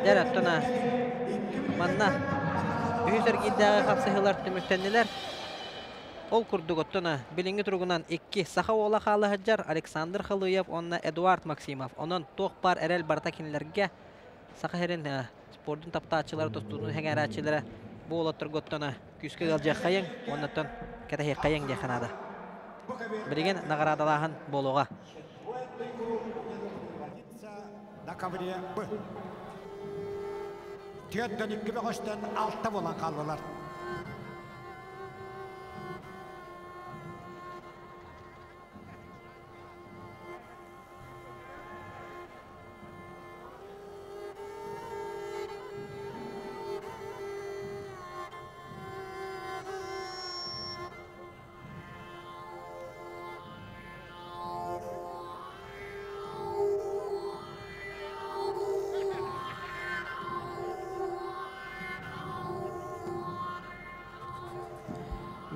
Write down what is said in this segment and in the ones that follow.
Дэр оттон манна үһүс эргиирдээҕи хапсыһыылар түмүктэннилэр. Ол курдук оттон билиҥҥи туругунан икки саха уола хаала сылдьар Александр Халыев уонна Эдуард Максимов. Онон туох баар эрэл барыта кинилэргэ. Саха сирин спордун таптааччылара, тустуутун сэҥээрээччилэрэ бу уолаттарга оттон күүскэ ыалдьыаххайыҥ уонна оттон кэтэһиэххэйиҥ диэххэ наада. Билигин наҕараадалааһын буолуоҕа. На ковре Б. Түөртэн икки бөҕөстөн алта буолан хааллылар.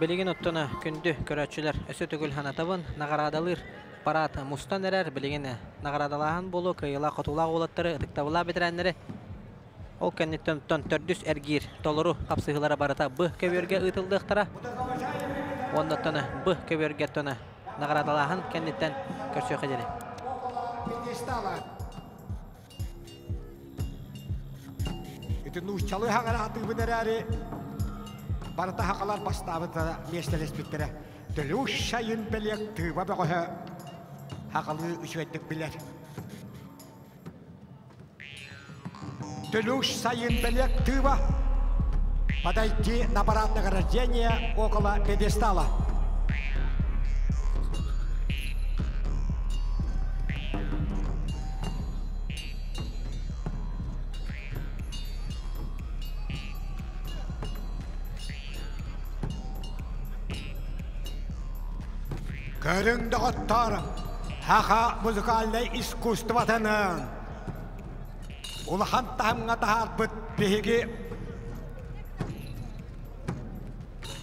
Билигин оттон күндү көрөөччүлэр өссө төгүл санатабын, наҕараадалыыр парад мустан эрэр. Билигин наҕараадалааһын буолуо, кыайыылаах-хотуулаах уолаттары, ытыктабыллаах бэтэрээннэри ол кэнниттэн оттон төрдүс эргиир толору хапсыһыылара барыта Б көбүөргэ ыытыллыахтара. Уонна оттон Б көбүөргэ оттон наҕараадалааһын кэнниттэн көрсүөххэ диэри. Ити нууччалыы хаҥараатыыбын эрээри, барыта хахалар бастаабыттара миэстэлэспиттэрэ. Төлүүш сайын бэлиэк тыыба бөҕөһө хахалыы үчүгэйдик билэр. Төлүүш сайын бэлиэк тыыба подойти на парад награждения около пьедестала. Көрүҥ доҕоттоор, саха музыкальнай искусствотынан улахан таһымҥа таһаарбыт биһиги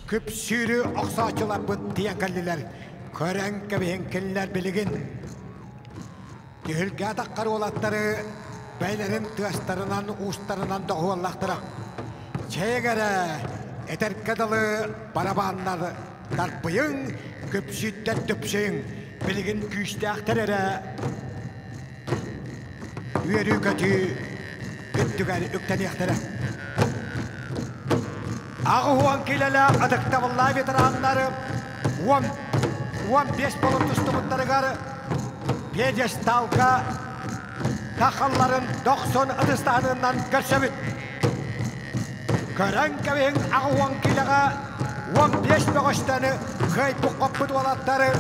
Күпсүүрү охсооччуларбыт тиийэн кэллилэр. Көрөн кэбиһин кинилэр билигин түһүлгэ атаххар уолаттары бэйэлэрин тыастарынан уустарынан доҕуһуоллахтара. Чэйиҥ эрэ, этэргэ дылы барабааннар тарбыйыҥ, күпсүүттэр түпсүйүҥ, билигин күүстээхтэр эрэ үөрүү-көтүү үрдүгэр үктэниэхтэрэ. 80 киилэлээх ытыктабыллаах ветераннары 10, 15 буолан тустубуттарыгар пьедесталга тахалларын дохсун ытыстаһынынан көрсөбүт. Көрөн кэбиһиҥ 80 киилэҕэ 15 бөҕөстөнү кыайбыт-хоппут уолаттары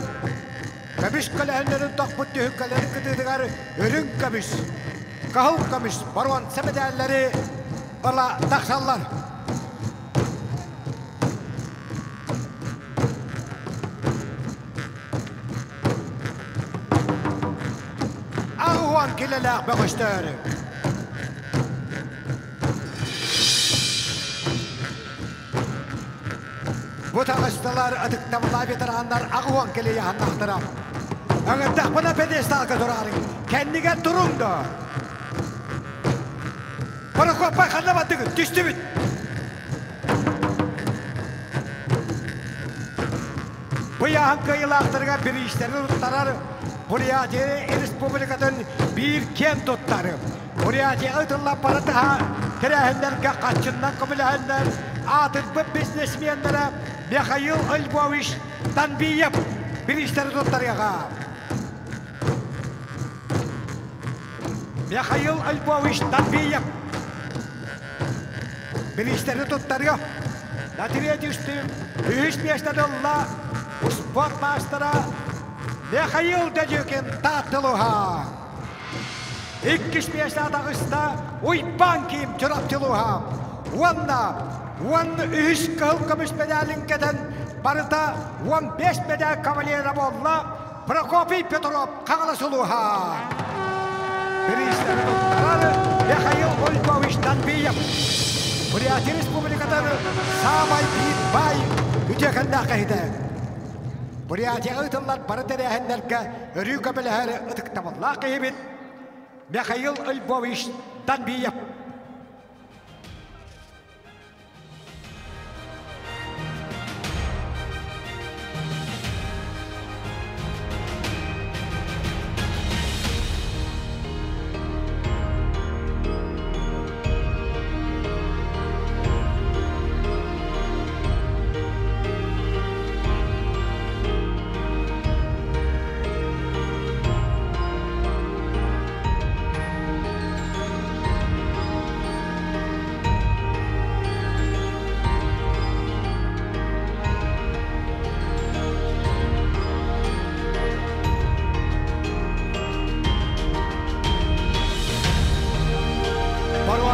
көмүс көлөһүннэрин тохпут түһүлгэлэрин кытыытыгар үрүҥ көмүс, кыһыл көмүс боруонса мэдээллэри ыла тахсаллар. 80 килэлээх бөҕөстөөрү. Бу таҕыстылар ытыктабыллаах ветераннар 80 килийаһаннаахтара. Ыҥырдахпына пьедесталга тураарыҥ, кэннигэр туруҥ да. Прокопай ханна бардыгыт? Түстүбүт. Бу ыйааһын кыайыылаахтарыгар бириистэрин туттарар Бурятия Республикатын биир киэн туттары. Бурятияҕа ыытыллар барытыһа тэрээһиннэргэ хаччыннан көмөлөһөннөр аатырбыт бизнесменнэрэ Михаил Львович Танбиев бириистэри туттарыаҕа. Михаил Львович Танбиев бириистэри туттарыа. На третий үһүс миэстэни ылла спорт маастара Михаил Дедюкин Тааттылуһа. Иккис миэстэ таҕыста Уйбаан Киим Чурапчылуһа. Уонна 13 кыһыл көмүс мэдээлин кэтэн барыта 15 мэдээл кавалера буолла Прокопий Петров Хаҥалас улууһа. Бириистэри туттарар Михаил Ольгович Данбиев. Бурятия Республикатын саамай биир баай үтүөкэннээх киһитэ. Бурятияҕа ыытыллар бары тэрээһиннэргэ өрүү көмөлөһөр ытыктабыллаах киһибит Михаил Львович Данбиев.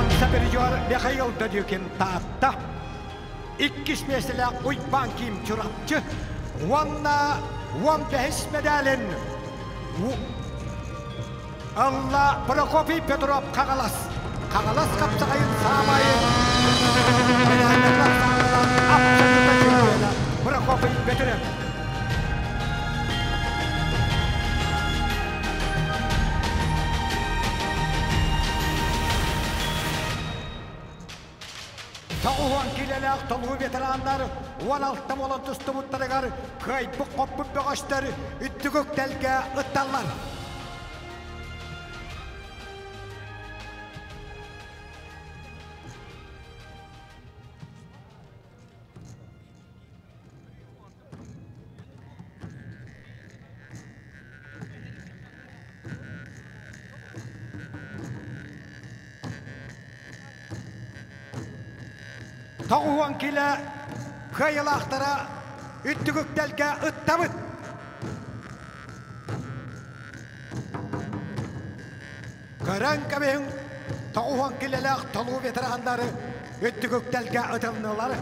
Боруонса призер Михаил Додюкин, Таатта. Иккис миэстэлээх Уйбаан Ким, Чурапчы. Уонна 15 медалин ылла Прокопий Петров, Хаҥалас. Хаҥалас хапсаҕайын саамай абсолютно чемпиона Прокопий Петров. 90 килэлээх толуу ветераннар 16 буолан тустубуттарыгар кыайбыт хоппут бөҕөстөр үрдүк үктэлгэ ытталлар. 90 килэ кыайылаахтара үрдүк үктэлгэ ыттабыт. Көрөн кэбиһиҥ, 90 килэлээх толуу ветераннары үрдүк үктэлгэ ытылнылар.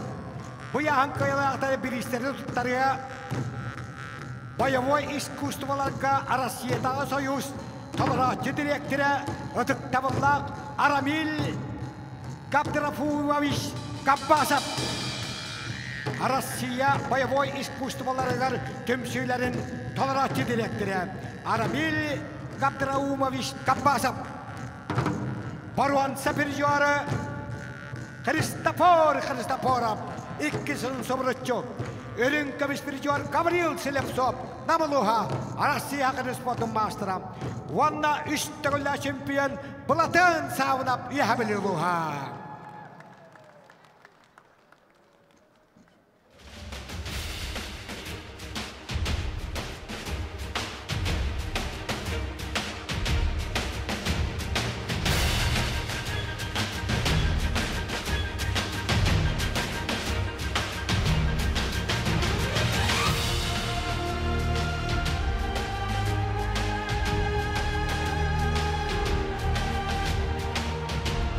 Бу яһан кыайылаахтары бириистэри туттарыа боевой искусстволарга Россиятааҕы союз толорооччу дириэктэрэ ытыктабыллаах Арамиль Габдрафуевич Габбасов. Россия боевой искусстволарыгар түмсүүлэрин толорооччу дириэктэрэ Арамиль Габдраумович Габбасов. Боруонса призеры Христофор Христофоров, икки сылын субуруччу. Үрүҥ көмүс призер Гаврил Слепцов, Намылуха, Россия спортун маастара. Уонна үс төгүллээх чемпион Былатын Саабынап, Үөһэ улууһа.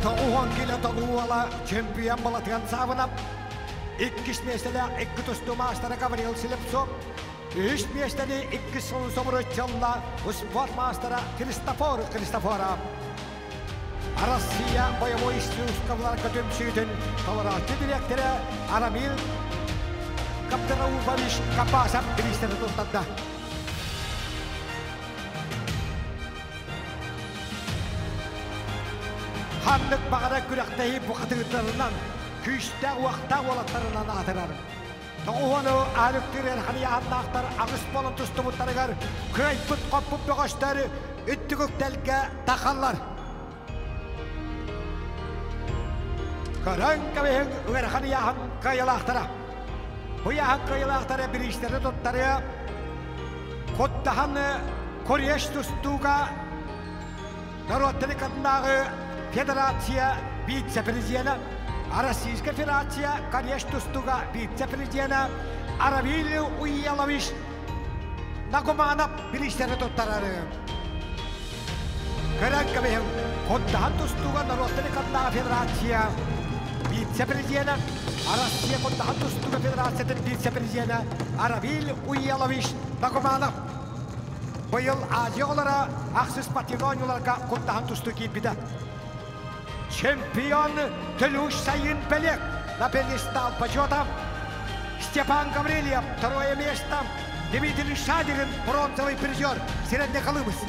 90 кило толуу чемпион Балатыан Саабынап, иккис миэстэлээх икки тустуу маастара Гаврил Слепцов, үһүс миэстэни иккис сылын субуруччалла спорт маастара Христофор Христофоров. Россия боевой искусстволарга түмсүүтүн толорооччу дириэктэрэ Арамил Каптырауфович Капасов бириистэри туттарда. Ханнык баҕара күрэхтэһии бухатыырдарынан, күүстээх уохтаах уолаттарынан аатырар. 90 аарыктыыр эрхани ааннаахтар аҕыс буолан тустубуттарыгар кыайбыт хоппут бөҕөстөр үрдүк үктэлгэ тахаллар. Көрөн кэбиһиҥ ыарахан ыйааһын кыайылаахтара. Бу ыйааһын кыайылаахтара бириистэри туттарыа Куттаһан Куреш тустууга норуоттары кытынааҕы федерация вице-президенэ, Российская Федерация Куреш тустууга вице-президенэ Аравиль Уелович Нагуманов бириистэри туттарары. Көрөн кэбиһиҥ, Куттаһан тустууга норуоттары кытынааҕы федерация вице-президенэ, Россия Куттаһан тустууга федерациятын вице-президенэ Аравиль Уелович Нагуманов. Быйыл Азия оҕолоро ахсыс спортивнай оонньууларга куттаһан тустуу киирбитэ. Чемпион Төлүүш Сайын Пелек на пьедестал почета. Степан Гаврильев второе место. Дмитрий Шадерин бронзовый призер Средний Колымыс.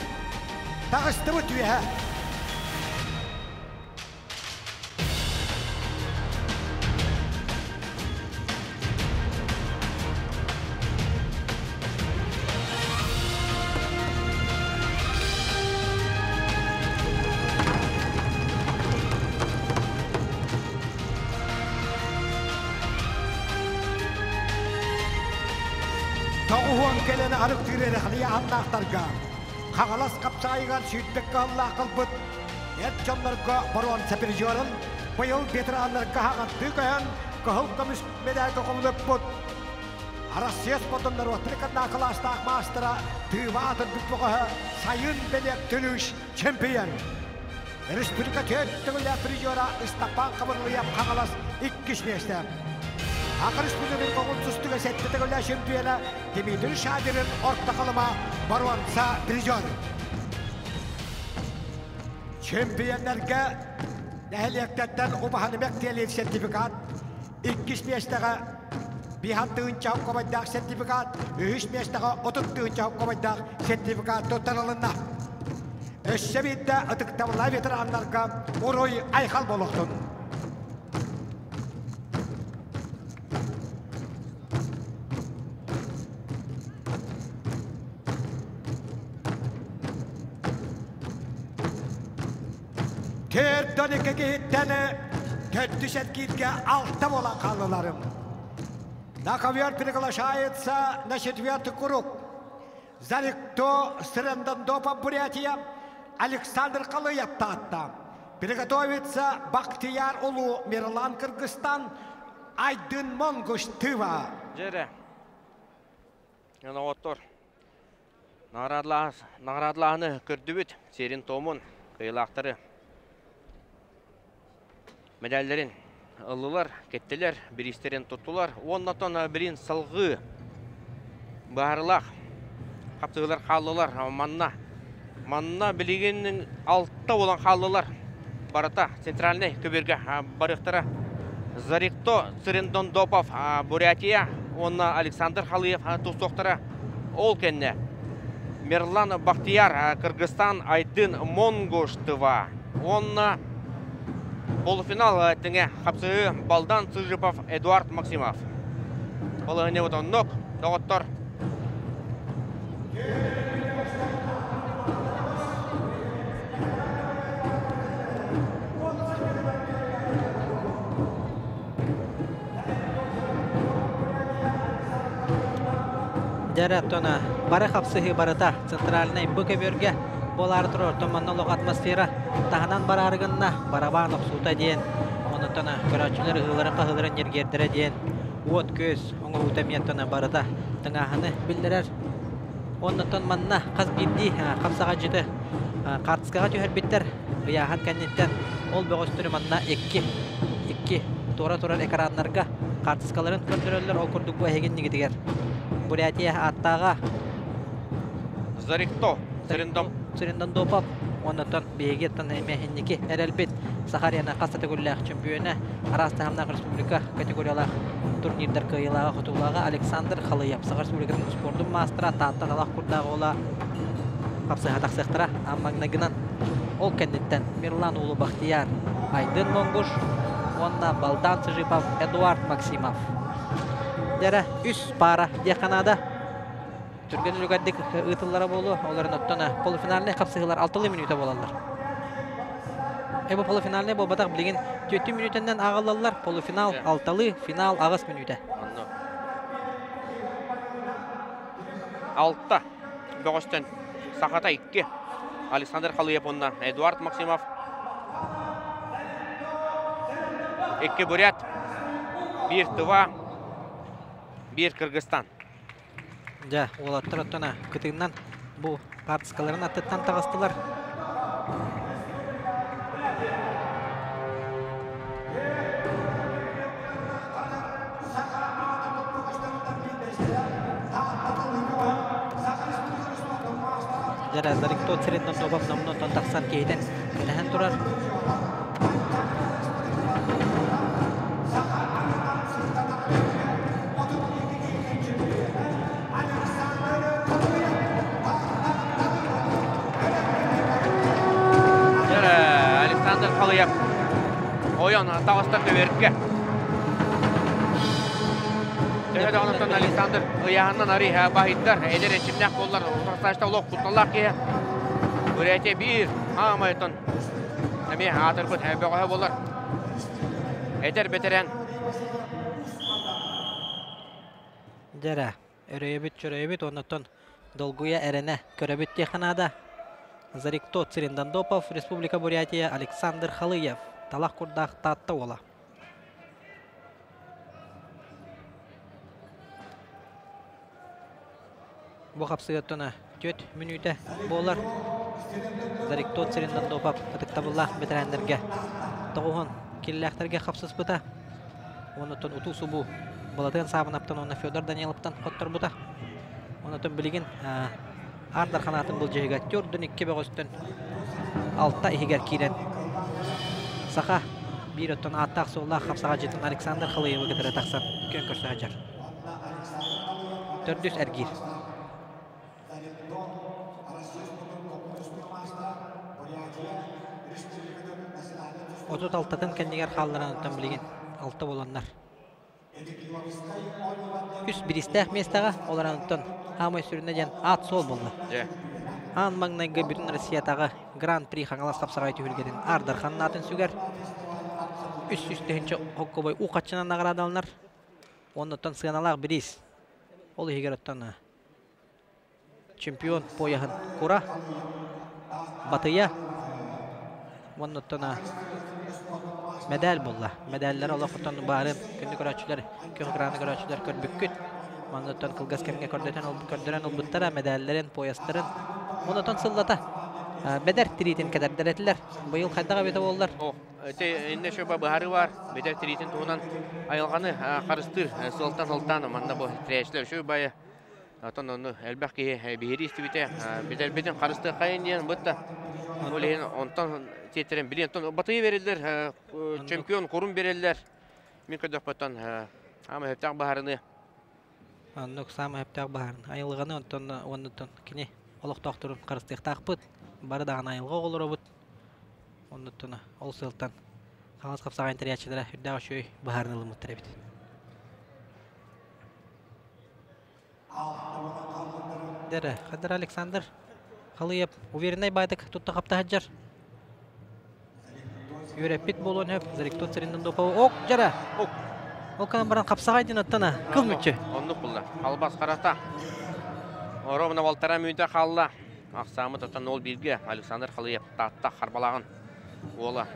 Таҕыстыбыт үөһэ. 90 кэлэн арыктыыр эрехлии аннаахтарга Хаҥалас хапсаайыгар сүүрбэккэ аллаах кылбыт эр дьоннорго боруонса призерын быйыл ветераннарга хаҕантыы көһөн кыһыл көмүс медальга хомулуппут Россия спортун норуоттары кытта кылаастаах маастара, тыыба атырбыт бөҕөһө Сайын Белек Түлүш чемпион. Республика төрт төгүллээх призера Ыстапаан Хабырлыйап Хаҥалас иккис миэстэ. Саха Республикатын көҥүл тустууга сэттэ төгүллээх чемпиона Дмитрий Шадрин Орто Халыма боруонса призер. Чемпионнарга нэһилиэктэртэн убаһаны мэктиэлиир сертификат, иккис миэстэҕэ биһан тыһыынча хобайдаах сертификат, үһүс миэстэҕэ 30 тыһыынча хобайдаах сертификат туттарылынна. Өссө биирдэ ытыктабыллаах ветераннарга уруй айхал буолуохтун! Төрдөн икки киһиттэн төрдүс эргииргэ алта буолан хааллыларым. На ковер приглашается на четвертый круг. Зарикто Сырандандопа Бурятия Александр Халыев Таатта. Приготовится Бахтияр Улу Мирлан Кыргызстан Айдын Монгуш Тыва. Дьэрэ. Оҕоттор. Наҕараадалааһыны көрдүбүт. Сиэрин туомун, кыайыылаахтары медаллэрин ыллылар, кэттилэр, бириистэрин туттулар. Уоннатон бирин салгыы быһаарылаах хапсыһыылар хааллылар. Манна манна билигин алта буолан хааллылар. Барыта центральнай көбүөргэ барыахтара. Зарикто Цырендондопов Бурятия уонна Александр Халыев тустуохтара. Ол кэннэ Мерлан Бахтияр Кыргызстан Айдын Монгуштыва уонна полуфинал тэҥэ хапсыһыы Балдан Цыжипов Эдуард Максимов. Балаһыанньабыт оннук, доҕоттор. Дьэрэ оттон бары хапсыһыы барыта центральнай бу көбүөргэ буолаары турар. Оттон манна олох атмосфера таһынан бараары гынна, барабаан охсуута диэн, онуттан көрөөччүлэр ыһыыларын-хаһыыларын ньиргиэрдэрэ диэн уот-күөс оҥоһуута эмиэ оттон барыта тыҥааһыны биллэрэр. Оннуттан манна хас биирдии хапсаҕайдьыты хаартыскаҕа түһэрбиттэр. Ыйааһын кэнниттэн ол бөҕөстөрү манна икки икки туора турар экраннарга хаартыскаларын көрдөрөллөр. Ол курдук бу эһигин нигитигэр Бурятия ааттааҕа Зарикто Цыриндом Цыриндондопов оннуттан биһиги эмиэ инники эрэлбит Саха Арена хас да төгүллээх чөмпүйүөнэ, араас таһымнаах республика категориялаах турнирдар кыайыылааҕа хотуулааҕа Александр Халыев, Саха Республикатын спордун маастара, Таатта талах курдаах уола хапсыһа тахсыахтара. Маҥнайгынан ол кэнниттэн Мирлан Уулу Бахтияр, Айдын Монгуш уонна Балдан Цыжипов Эдуард Максимов. Дьэрэ үс паара диэххэ наада. Түргэн үлүгэрдик ыытыллара буолуо. Олорун оттон полуфинальнай хапсыһыылар алтылыы мүнүүтэ буолаллар. Эбу полуфинальнай буолбатах билигин түөртүү мүнүүтэннэн ааҕыллаллар. Полуфинал алталыы, финал аҕыс мүнүүтэ. Алта бөҕөстөн Сахата икки Александр Халыев уонна Эдуард Максимов. Икки бурят, биир Тыва, биир Кыргызстан. Дьэ, уолаттар оттон кытыыннан бу хаартыскаларын аттыттан таҕыстылар. Дьэ, Зарикто сирин Донтобов номнуоттан тахсан киһитин кэтэһэн турар. Александр Халыев ойон таҕыста көбүөргэ. Төһө даҕанаттан Александр ыйааһынынан арый баһыйдар, эдэр эрчимнээх буоллар, утарсаачта олох кутталлаах киһи. Бүрээти биир хаамайтон эмиэ аатырбыт бөҕөһө буолар. Эдэр бэтэрээн Дьэрэ, өрөйөбүт чөрөйөбүт оннуттан долгуйа эрэнэ көрөбүт диэххэ наада. Зарикто Цирендандопов, Республика Бурятия, Александр Халыев, Талах курдаах Таатта уола. Бу хапсыгаттана 4 мүнүүтэ буолар. Зарикто Цириннандопов ытыктабыллаах бэтэрээннэргэ тоҕуһун киллээхтэргэ хапсыспыта. Оннуттан утуу-субуу Балатыан Саабынаптан уонна Федор Даниловтан хотторбута. Оннуттан билигин Аар Дарханаатын былдьаһыга төрдүн икки бөҕөстөн алта иһигэр киирэн саха биир оттон ааттаах-суоллаах хапсаҕайдьытын Александр Халыевы кытары тахсан күөн көрсө сылдьар. Төрдүс эргиир. 36-тын кэннигэр хаалларан оттон билигин алта буоланнар. Үс бириистээх миэстэҕэ олорон оттон хаамай сүрүнэ диэн аат-суол буолла. Аан маҥнайгы бүтүн Россиятааҕы Гран-при Хаҥалас хапсаҕай түһүлгэтин Аар Дархан аатын сүгэр. 300 тыһыынча холкуобай уу хаччынан наҕараадаланар. Оннуттан сыаналаах бириис. Ол иһигэр оттон чемпион пояһын кура, батыйа уонна мэдээл буолла. Мэдээллэр олохтон баарын күндү көрөөччүлэр, күөх экраны көрөөччүлэр көрбүккүт. Манныттан кылгас кэмҥэ көрдөтөн көрдөрөн ылбыттара мэдээллэрин, поястарын. Онотон сыллата бэдэр тириитин кэтэрдэр этилэр. Быйыл хайдах эбитэ буоллар? Ити иннэ шөбө быһаарыы бар. Бэдэр тириитин туһунан айылҕаны харыстыыр сылтан сылтаан манна бу тирээччилэр үчүгэй баайы Оттон ону элбэх киһи биһирии истибитэ. Битэрбитин харыстыаххайын диэн бытта. Ол иһин онтон тиэттэрэн билиэн. Онтон батыйы береллер, чемпион курун береллер. Мин көрдөхпөттөн аама хөптөөх баһарыны. Оннук саамай хөптөөх баһарын. Айылҕаны онтон уоннуттан кини олохтоохторун харыстыахтаахпыт. Бары даҕаны айылҕа оҕолоробут. Оннуттан ол сылтан хаҥас хапсаҕайын тэрийээччилэрэ үрдээх үчүгэй быһаарыны ылыммыттар эбит. Дэрэ, Хадыр Александр Халыев увереннай баайтык тутта хапта сылдьар. Үөрэппит буолуон сөп. Зариктот Царинандопова ок дьара. Ок. Ол канан баран хапсаҕай диэн аттана кыл мүччү. Оннук булла. Албас харата. Ровно полтора мүнүүтэ хаалла. Ахсаамыт оттон ол бииргэ Александр Халыев Таатта Харбалааҕын уола.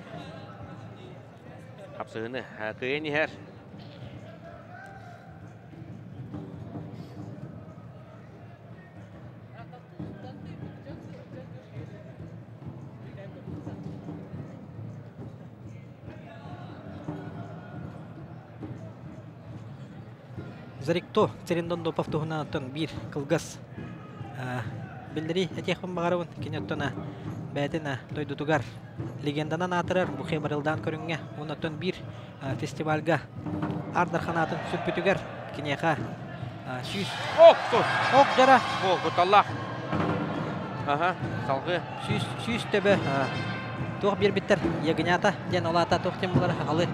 Хапсыһыны кыайан иһэр. Зарикто Церендондопов туһунан оттон биир кылгас биллэрии этиэхпин баҕарабын. Кини оттон бэйэтин дойдутугар легенданан аатырар Бухе Барылдаан көрүҥҥэ уонна оттон биир фестивальга Аар Дархан аатын сүппүтүгэр киниэхэ 100 Ок, ок дьара Бу кутталлаах. Аха, салгыы. 100 төбө туох биэрбиттэр ягнята диэн ол аата туох диэн булар халы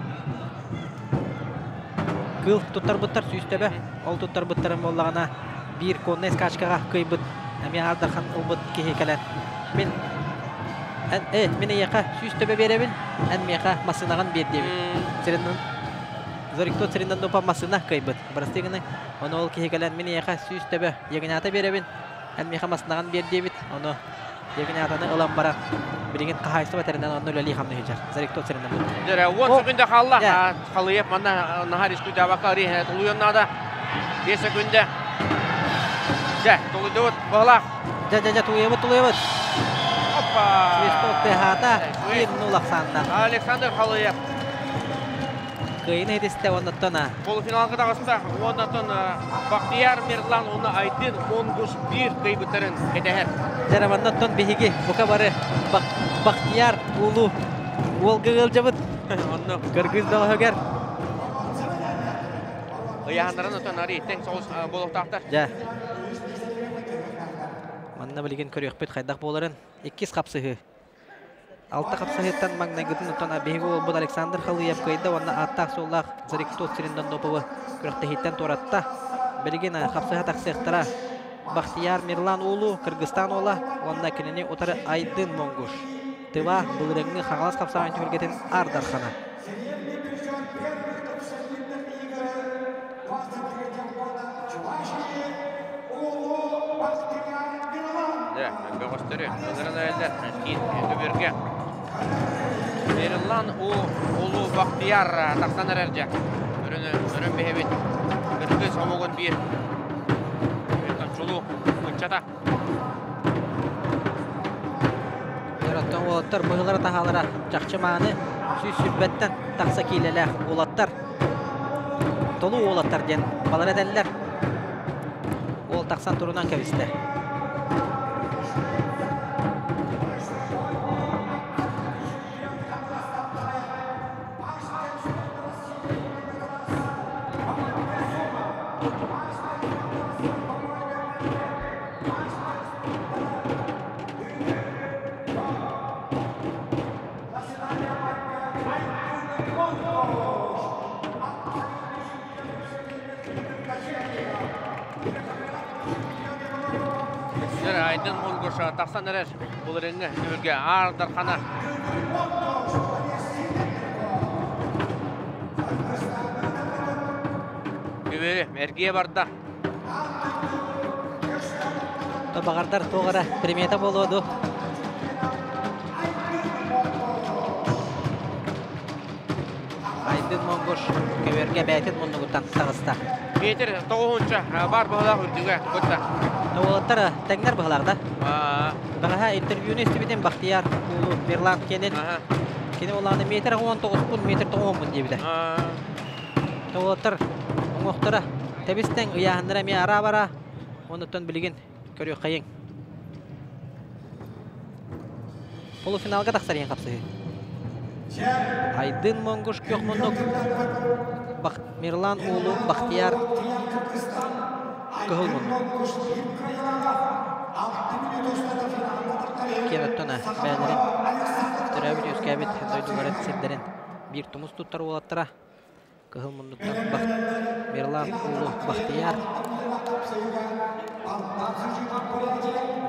кыыл туттарбыттар 100 төбө ол туттарбыттарын буоллаҕына биир коннай скачкаҕа кыайбыт эмиэ Аар Дархан ылбыт киһи кэлэн мин эн э мин эйиэхэ 100 төбө биэрэбин эн миэхэ массыынаҕын биэр диэбит Цириннан Зорикто Цириннандопа массыына кыайбыт бырастыы гыныҥ ону ол киһи кэлэн мин эйиэхэ 100 төбө ягнята биэрэбин эн миэхэ массыынаҕын биэр диэбит ону ягнятаны ылан баран билигин хаһаайыстыба тэринэн онно үлэлии хамныы сылдьар Зарикто Цириннандопа Дьэ, 10 секунда хаалла. Халыйып манна наһаа рискуйдаабакка арыы тулуйуон наада. 5 секунда. Дьэ, тулуйдубут. Баһылаах. Дьэ, дьэ, дьэ, тулуйабыт, тулуйабыт. Опа! Свисток тыаһаата. 1-0 ахсаанна. Александр Халыев. Кыайыны итистэ оннуттан Полуфиналга таҕыста. Уоннаттан Бахтияр Мирлан уонна Айдын Монгуш биир кыайбыттарын кэтэһэр. Дьэ, маннаттан биһиги бука бары Бахтияр уулу уолга ыалдьабыт. Онно Кыргыз бөҕөһүгэр. Ыйаһаннарын отон арый тэҥ соҕус буолуохтаахтар. Дьэ. Манна билигин көрүөхпүт хайдах буоларын. Иккис хапсыһыы. Алта хапсыһыыттан маҥнайгытын оттон биһиги уолбут Александр Халыев кыайда уонна ааттаах-суоллаах Зариктот Сириндондоповы күрэхтэһииттэн туоратта. Билигин хапсыһа тахсыахтара Бахтияр Мирлан уулу, Кыргызстан уола уонна кинини утары Айдын Монгуш. Тыва былырыҥҥы Хаҥалас хапсаҕайын түһүлгэтин Аар Дархана. Дьэ, бөҕөстөрү ылыран эрэллэр киин көбүөргэ. Мирлан У Улуу Бахтияр тахсан эрэр дьэ. Өрөн, өрөн бэһэбит. Кыргыз омугун биир чулуу. ыччата. Оттон уолаттар быһыылара таһаалара чахчы мааны 120-тэн тахса киилэлээх уолаттар. Толуу уолаттар диэн балар этэллэр. Уол тахсан турунан кэбистэ. Айдын Мунгуш тахсан эрэр былырыҥҥы түһүлгэ Аар Дархана. Күбүрү эргийэ барда. Баҕардар туох эрэ примета буолуо дуу. Айдын Монгуш көбүөргэ бэйэтин муннугуттан таҕыста. Метр тоҕуһунча бар быһылаах үрдүгэ кытта. Уолаттар тэҥнэр быһылаах да. Баҕаһа интервьюну истибитим Бахтияр Уулу Мирлан кенин. Кини улааны метр 19 метр 9 диэбитэ. Уолаттар уҥуохтара тэбис-тэҥ ыйааһыннара эмиэ араа-бараа. Онуттан билигин көрүөххэйиҥ. Полуфиналга тахсар иһин хапсыһыы. Айдын Монгуш күөх муннук Мирлан Уулу Бахтияр кыһыл муннук. Киэн оттон бэйэлэрин төрөөбүт үөскээбит дойдуларын сирдэрин биир тумус туттар уолаттара Кыһыл муннуктан Мирлан Уулу Бахтияр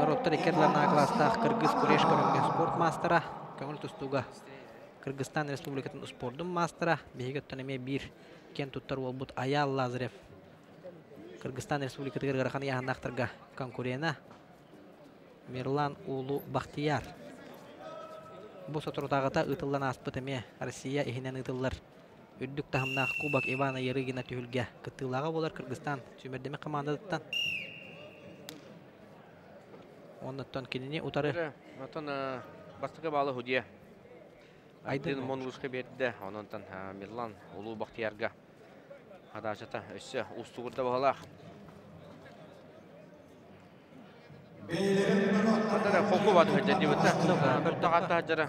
норуоттар икки ардыларынааҕы кылаастаах кыргыз куреш көрүҥҥэ спорт маастара, көҥүл тустууга Кыргызстан Республикатын спордун маастара, биһиги оттон эмиэ биир киэн туттар уолбут Аял Лазарев Кыргызстан Республикатыгар ыарахан ыйааһыннаахтарга конкурена Мирлан Уулу Бахтияр. Бу соторутааҕыта ыытыллан ааспыт эмиэ Россия иһинэн ыытыллар үрдүк таһымнаах Кубок Ивана Ярыгина түһүлгэ кыттыылааҕа буолар Кыргызстан сүүмэрдэммит хамаандатыттан. Оннуттан кинини утары Оттон бастакы баалы Худья Айдын Монгушка биэрдэ. Ононтон Мирлан Улуу Бахтиярга хадаачата өссө уустугурда баһылаах. Холку бат хадьа дибитта. Тахатта хаджара.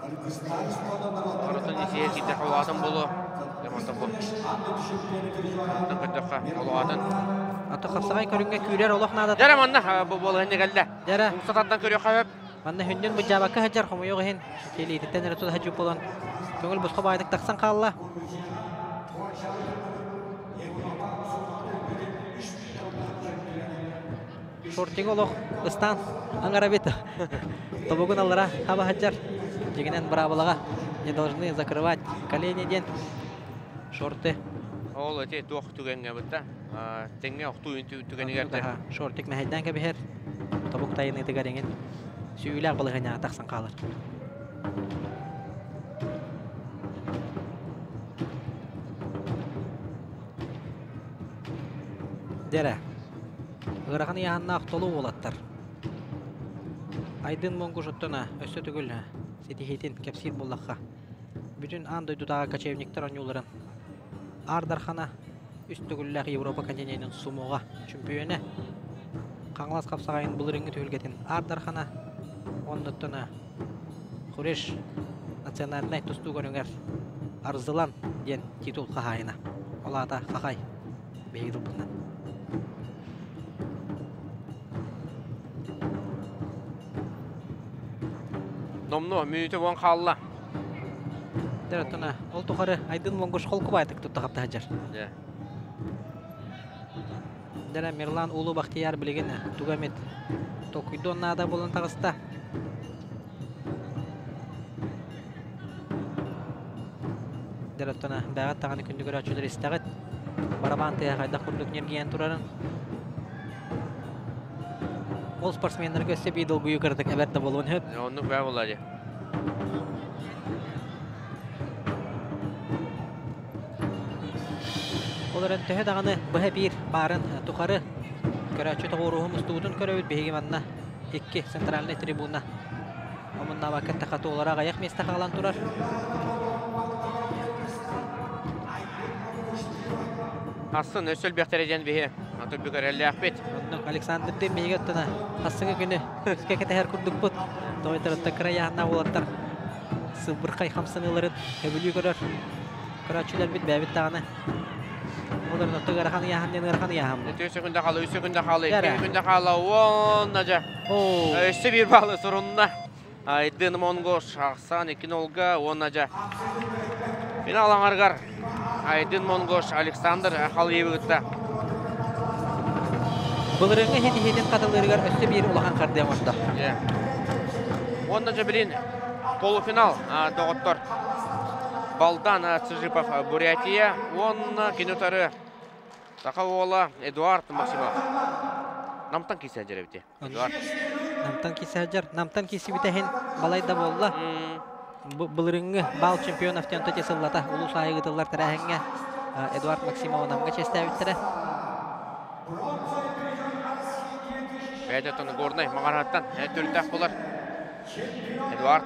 Оротон исие ките холуатын болу. Ямонтон бу. Онтон көрдөххө холуатын. Аты хапсаҕай көрүҥҥэ күүрэр олох наада. Дьэрэ манна бу болыһынньа кэллэ. Дьэрэ. Умсататтан көрүөххэ сөп. Манна хүндүн быдьаабакка сылдьар хомойуох иһин илиититтэн эрэ тута сылдьыбыт буолан көҥүл босхо баайдык тахсан хаалла. Шортига олох ыстаан аҥарабит тобугун аллара хаба сылдьар. Дьиҥинэн быраабылаҕа не должны закрывать колени диэн шорты. Ол эти туох түгэҥҥэ бытта тэҥҥэ охтуу түгэнигэр Шортик мэһэйдээн кэбиһэр. Тобук тайыныытыгар эҥин сүүлээх балаһыанньаҕа тахсан хаалар. Дэрэ. Ыарахан ыйааһыннаах толуу уолаттар. Айдын Монгуш оттон өссө төгүл ситиһиитин кэпсиир буоллахха, бүтүн аан дойдутааҕы кочевниктар оонньууларын Аар Дархана үс төгүллээх Европа континенын сумоҕа чөмпүйүөнэ, Хаҥалас хапсаҕайын былырыыҥҥы түһүлгэтин Аар Дархана уонна Хуреш национальнай тустуу көрүҥэр Арзылан диэн титул хаһаайына. Ол аата Хахай биһиги тылбытынан. Номнуо мүнүүтэ буон хаалла. Дөрөттөна ол тухары Айдын Монгуш холкубайтык тутта хапта сылдьар. Дэрэ Мирлан Улуу Бахтияр билигин туга эмит толкуйдуон наада буолан таҕыста. Дөрөттөна бэҕэт даҕаны күндү көрөөччүлэр истэҕит. Барабан тыаһа хайдах курдук ньиргийэн турарын. Ол спортсменнарга өссө биир долгуйуу кыратык эбэр да буолуон сөп. Оннук бээ буолла дии. Ол эрэн төһө даҕаны быһа биир баарын тухары. Көрөөччү тоҕуоруһу мустубутун көрөбүт биһиги манна икки центральнай трибуна омуннаабакка эттэххэ туолара аҕыйах миэстэ хаалан турар. Асын өссө элбэхтэрэ диэн биһи аты бүгэрэллээхпит. Оннук Александр Дым биһиги оттона хассыҥы күнү үскэ кэтэһэр курдукпут. Тоойторуттан кыра яһаннаах уолаттар сылбырхай хамсаныыларын сөбүлүү көрөр көрөөччүлэрбит бэйэбит даҕаны олорун отто ыарахан ыйааһын диэн ыарахан ыйааһын бу. 4 секунда хаала, 3 секунда хаала, 2 секунда хаала, уонна дьэ. Өссө биир баалы сурунна. Айдын Монгош ахсан 2-0-га уонна дьэ финал аҥарыгар Айдын Монгош Александр Халиевы кытта Былырыыҥҥы иһит-иһитин хатылыырыгар өссө биир улахан хардыы оҥордо. Уонна дьэ билин полуфинал доҕоттор Балдан Цыжипов Бурятия уонна кини утары саха уола Эдуард Максимов. Намтан киирсэн дьэрэбити. Эдуард. Намтан киирсэ Намтан киирсибитэ иһин балай да буолла. Былырыҥҥы бал чемпионов төнтөти сыллата улуус аайы ыытыллар тэрээһиҥҥэ Эдуард Максимова Намга чиэстээбиттэрэ. Бэйэтэ Горнай Маҕараһыттан төрүттээх буолар. Эдуард.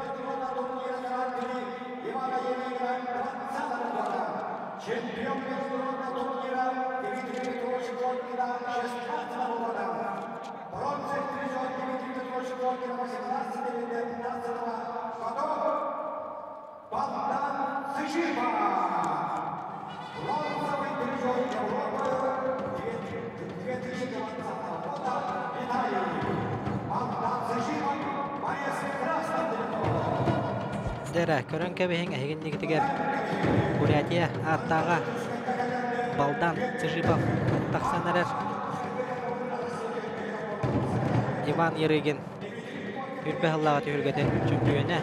Дьэ көрөн кэбиһиҥ эһигиннигитигэр Бурятия ааттааҕа Балдан Цыжипов тахсан эрэр. Иван Ярыгин Үрбэ сыллааҕы түһүлгэтин чөмпүйүөнэ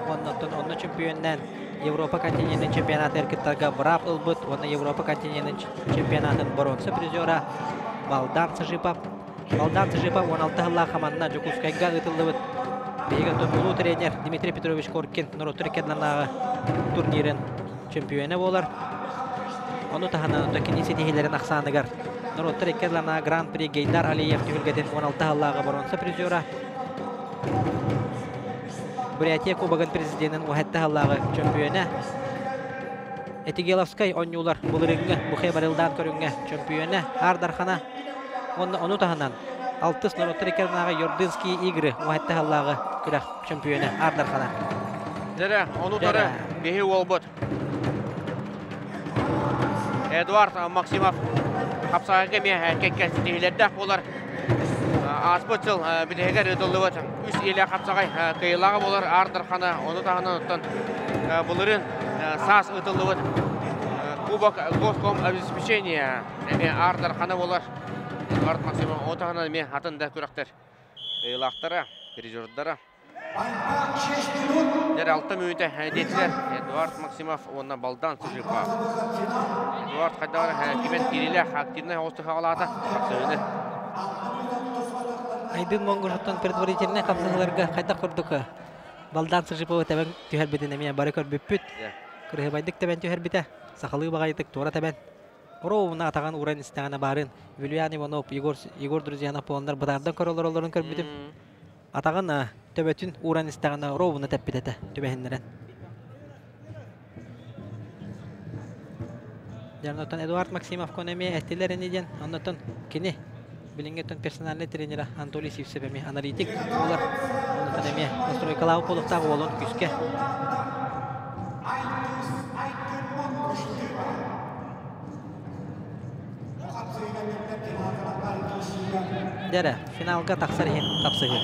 уонна оттон онно чөмпүйүөннээн Европа континенын чемпионатыгар кыттарга быраап ылбыт уонна Европа континенын чемпионатын боруонса призера Балдан Цыжипов. Балдан Цыжипов 16 сыллаах хаманна Дьокуускайга ыытыллыбыт биһиги улуу тренер Дмитрий Петрович Коркин норуоттар иккиэннэрнааҕы турнирын чөмпүйүөнэ буолар. Ону таһынан кини ситиһиилэрин ахсааныгар норуоттар икки ардыларынааҕы Гран-при Гейдар Алиев түһүлгэтин 16 сыллааҕы боруонса призера, Бурятия Кубогын президенин 17 сыллааҕы чөмпүйүөнэ, Этигеловскай оонньуулар былырыыҥҥы Бухе Барылдаан көрүҥҥэ чөмпүйүөнэ Аар Дархана уонна ону таһынан алтыс норуоттар икки ардынааҕы Йордынские игры 17 сыллааҕы күрэх чөмпүйүөнэ Аар Дархана. Дьэрэ, ону тары биһи уолбут Эдуард Максимов хапсаҕайга эмиэ кэккэ ситиһиилэрдээх буолар. Ааспыт сыл бүтэһигэр ыытыллыбыт үс илэ хапсаҕай кыайыылааҕа буолар Аар Дархана, ону таһынан оттон былырыын саас ыытыллыбыт Кубок Госком обеспечения эмиэ Аар Дархана буолар. Эдуард Максимов ону таһынан эмиэ атын да күрэхтэр кыайыылаахтара, призердара. Дэр алта мүнүүтэ диэтилэр Эдуард Максимов уонна Балдан Сыжипов. Эдуард хайдах кимэн киирилээх активнай оҕустук хаҕалаата хапсыһыыны. Айдын Монгушуттан предварительнай хапсыһыыларга хайдах курдук Балдан Сыжиповы тэбэн түһэрбитин эмиэ бары көрбүппүт. Кырыһыбайдык тэбэн түһэрбитэ. Сахалыы баҕайытык туора тэбэн. Ровно атаҕын ууран истэҕинэ баарын Вильян Иванов, Егор, Егор Друзьянов буоланнар бытаардан көрөлөр көрбүтүм. Атаҕын төбөтүн ууран истэҕинэ ровно тэппит этэ түбэһиннэрэн. Дьэ, онтон Эдуард Максимов эмиэ этилэр ини диэн, оннотон кини билиҥҥи персональный тренера Анатолий Сивцев эмиэ аналитик буолар. Оннотон эмиэ настройкалаабыт буолуохтаах уолун күүскэ. Дьэ финалга тахсар иһин тапсыһыы.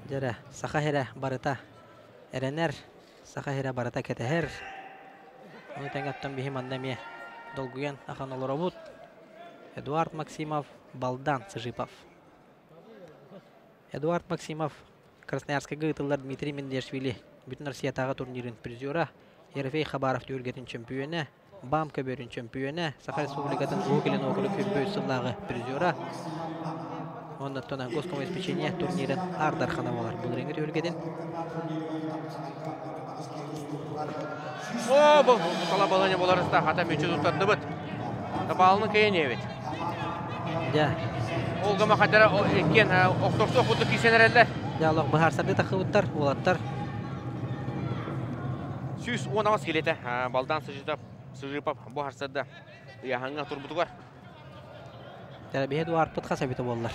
Дьэрэ, саха сирэ барыта эрэнэр, саха сирэ барыта кэтэһэр. Ону тэҥэ оттон биһи манна эмиэ долгуйан ахан олоробут. Эдуард Максимов, Балдан Сыжипов. Эдуард Максимов Красноярскайга ыытыллар Дмитрий Мендешвили Бүтүн Россиятааҕы турнирын призера, Ерофей Хабаров түһүлгэтин чөмпүйүөнэ, БАМ көбүөрүн чөмпүйүөнэ, Саха Республикатын Уһук Илин уокурук сүүрбэ үс сыллааҕы призера. Оннуттан Госкомобеспечение турнирын Аар Дархана буолар. Былырыыҥҥы түһүлгэтин. О, бұл сала балыня боларыста хата мүчү туттардыбыт. Табаалны кэйэн эбит. Дьэ. Ол гама хатара иккен охторсу курдук киисенереллер. Дьэ, олох быһаарсарды тахыбыттар, уолаттар. 110 келете балдан сыжытап сыжыпап бу харсарда ыяхаңга турбутугар. Тәрбиһе дуарпыт хас эбитэ буоллар.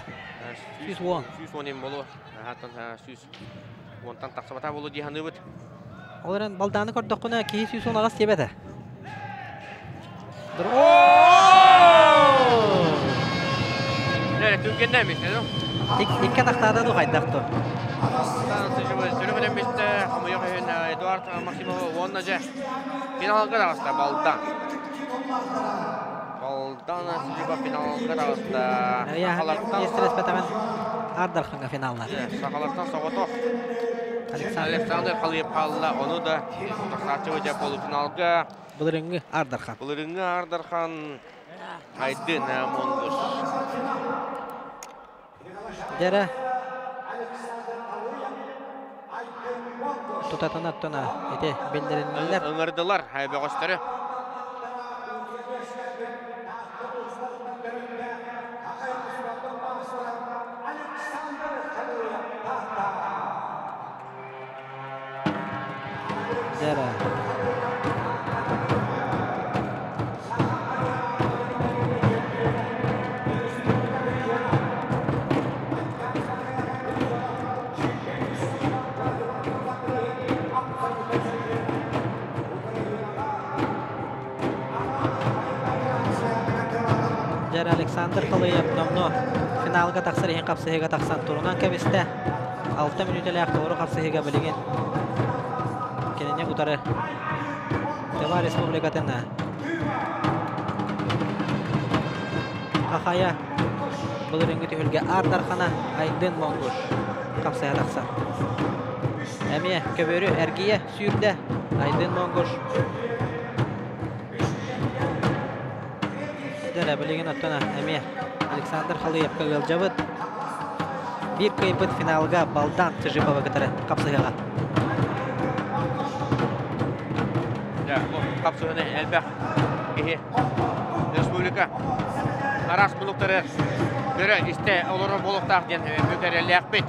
110. 110 эм болу. Хаттан 110-тан тахсыбата болу дии саныыбыт. Ол эрэн балдааны көрдөххүнэ киһи 110 диэбэтэ. Нere түргеннен мисте, Икки тахтаада ду хайдах ту. Сүрүмүнэн мисте, хомойох иһин Эдуард Максимов уонна же финалга таҕыста Балдан. Балдан Сыжыба финалга таҕыста. Сахалартан Стресс Аар Дархаҥҥа финаллар. Сахалартан соҕотох Александр Халыев хаалла, ону да тахсааччы дьэ полуфиналга. Былырыҥҥы Аар Дархан. Былырыҥҥы Аар Дархан Айдын Монгуш. Дьэрэ тутатына туна ити биллэриннилэр. Ыҥырдылар бөҕөстөрү. Дьэрэ. Дьэр Александр Халыев номнуо финалга тахсар иһин хапсыһыыга тахсан турунан кэбистэ. 6 мүнүүтэлээх толору хапсыһыыга билигин кинини утары Тыва Республикатын Хахая былырыҥҥы түһүлгэ Аар Дархана Айдын Монгуш хапсыһа тахсар. Эмиэ көбүөрү эргийэ сүүрдэ Айдын Монгуш. Дэрэ билигин оттон эмиэ Александр Халыевка ыалдьабыт. Биир кыайбыт финалга Балдан Чижипова кытары хапсыһыаҕа. Хапсыһыны элбэх киһи республика араас муннуктары көрө истэ олорор буолуохтаах диэн бүк эрэллээхпит.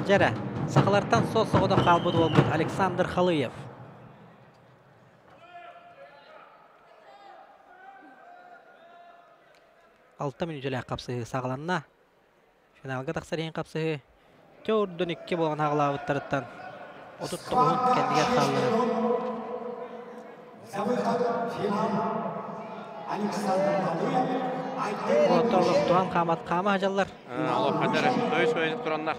Дьэрэ, сахалартан суос-соҕотох хаалбыт уолбут Александр Халыев. Алта мүнүүтэлээх хапсыһыы саҕаланна. Финалга тахсар иһин хапсыһыы төрдүн икки буолан хаҕалаабыттарыттан 39-ун кэннигэр хаалларар. Уолаттар олохтуһан хаамат хаама сылдьаллар. Олоххатар көйүс-көйүс тураннар.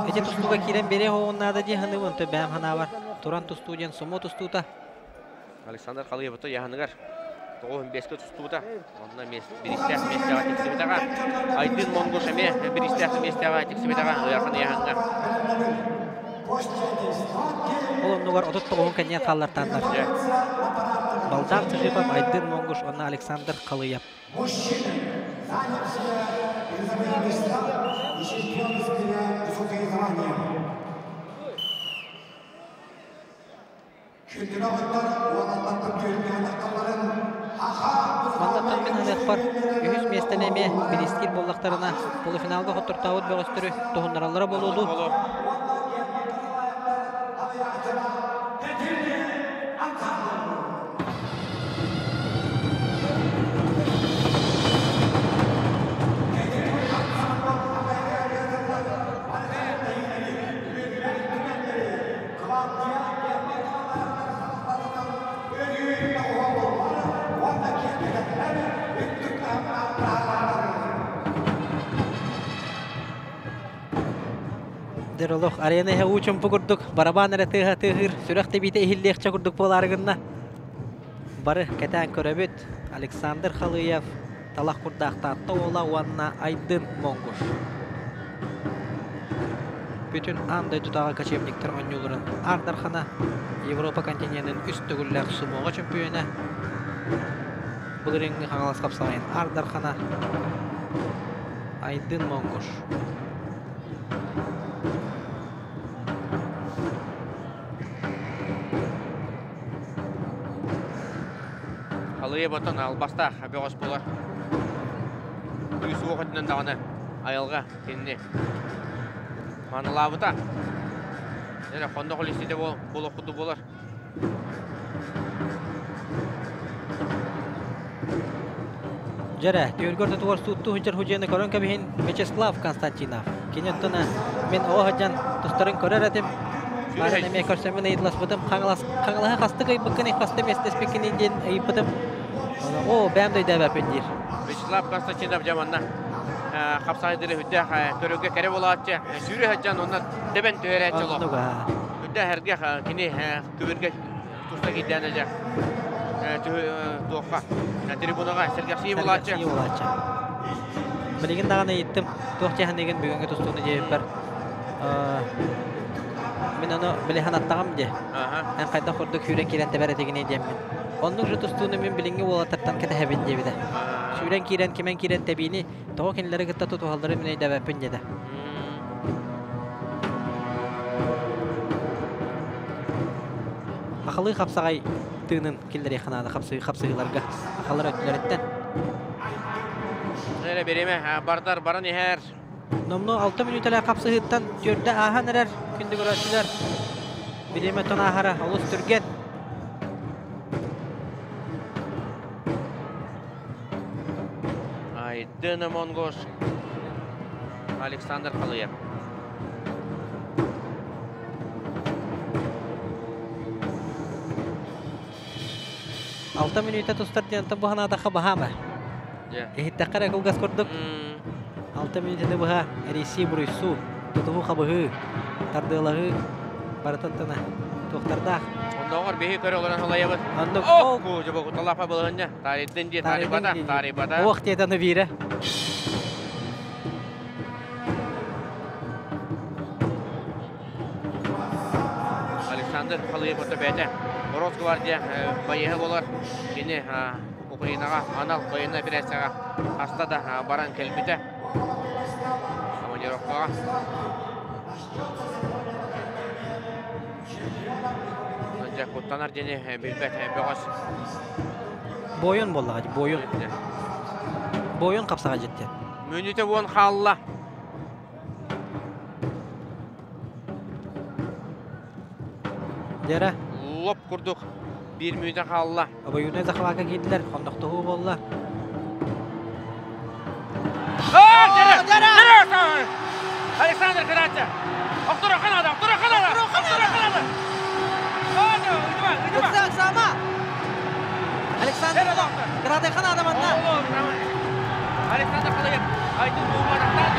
Ити тустууга киирэн биэриэх оҕуннаада дии саныыбын, бэйэм санаабар. Туран тустуу диэн сумо тустуута. Александр Халыевы яһаныгар 95-ке тустубута. Онно биристээх миэстэҕэ тиксибитэҕэ. Айдын Монгуш эмиэ биристээх миэстэҕэ тиксибитэҕэ ыарахан ыйааһыҥҥа. Ол оннугар 39-ун кэнниэн хааллартааннар. Балдар Цыжипов, Айдын Монгуш уонна Александр Халыев. Мужчины, занявшие призовые места и чемпионские высокие звания. Мантан мин ханыахпар үһүс миэстэни эмиэ биристиир буоллахтарына полуфиналга хоттортообут бөҕөстөрү туһуннараллара буолуо дуу? Дэр олох арена иһэ уу чумпу курдук барабан эрэ тыаһа тыаһыыр сүрэх тэбиитэ иһиллиэхчэ курдук буолаары гынна. Бары кэтээн көрөбүт Александр Халыев талах курдаахтаатта уола уонна Айдын Монгуш. Бүтүн аан дойдутааҕы кочевниктар оонньууларын Аар Дархана, Европа континенын үс төгүллээх сумоҕа чөмпүйүөнэ, былырыыҥҥы Хаҥалас хапсаҕайын Аар Дархана Айдын Монгуш. Халыйа ботон албастаах бөҕөс буолар. Күүс уох өттүнэн даҕаны айылҕа кинини маанылаабыта. Эрэ хоннох үлэситэ буолуох курдук буолар. Дьэрэ, түөргөр тутугар сууттуу сылдьар худьуйаны көрөн кэбиһин Вячеслав Константинов. Кини оттон мин оҕо сылдьан тустарын көрөр этим. Баарын эмиэ көрсөммүн ыйыталаспытым. Хаҥалас, Хаҥалаһы хастык ыйбыккыный, хаста миэстэспиккиний диэн ыйыппытым. Оо, бэйэм да өйдөөбөппүн диир. Вячеслав Константинов дьэ манна хапсаҕайдары үрдээх көрөргө кэрэ буолааччы. Сүүрэ сылдьан онно тэбэн түһэрээччи олох. Үрдээх эргэх кини күбүргэ туста киирдээн дьэ туохха трибунаҕа сэргэхсийии буолааччы. Билигин даҕаны ыйыттым, туох дьаһаныгын бүгүҥҥү тустууну диэбиппэр мин ону билиһэн аттаҕым дии. Эн хайдах курдук сүүрэн киирэн тэбэр этигиний диэммин. Оннук же тустууну мин билиҥҥи уолаттартан кэтэһэбин диэбитэ. Сүүрэн киирэн, кимэн киирэн тэбиини тоҕо кинилэри кытта тутуһалларын мин өйдөөбөппүн диэтэ. Хахалыы хапсаҕай тыынын киллэриэххэ наада хапсыһыыларга. Хахалар өттүлэриттэн. Эрэ бириэмэ бардар баран иһэр. Номнуо 6 мүнүүтэлээх хапсыһыыттан түөрдэ ааһан эрэр күндү көрөөччүлэр. Бириэмэ тон ааһара олус түргэн. Айдын Монгош Александр Халыев. 6 мүнүүтэ тустар диэн бу санаатахха баһаама. Иһиттэххэ эрэ кылгас курдук. 6 мүнүүтэни быһа эрийсии буруйсуу, тутуһуу хабыһыы, тардыалаһыы барытын тына туохтардаах. Оннооҕор биһи көрө олорон халайабыт. Оннук. О, куу, талапа былыһынньа. Таридын дии, тарибата, тарибата. Ох диэтэ аны биирэ. Александр Халыев ото бэйэтэ Росгвардия байыаһа буолар. Кини Украинаҕа анал военнай операцияҕа хаста да баран кэлбитэ. Командировкаҕа. Дьэ, куттанар диэни билбэт бөҕөс. Буойун буоллаҕа дии, буойун. Буойун хапсаҕа дьиттэн. Мүнүүтэ уон хаалла. Дьэрэ. Лоп курдук биир мүнүүтэ хаалла. Обоюднай захватка киирдилэр, хоннохтоһуу буолла. Александр Каратя! Охторо Канада! Охторо Канада! Охторо Канада! Сама! Александр Каратя Канада манна! Александр Халыев! Айдын Александр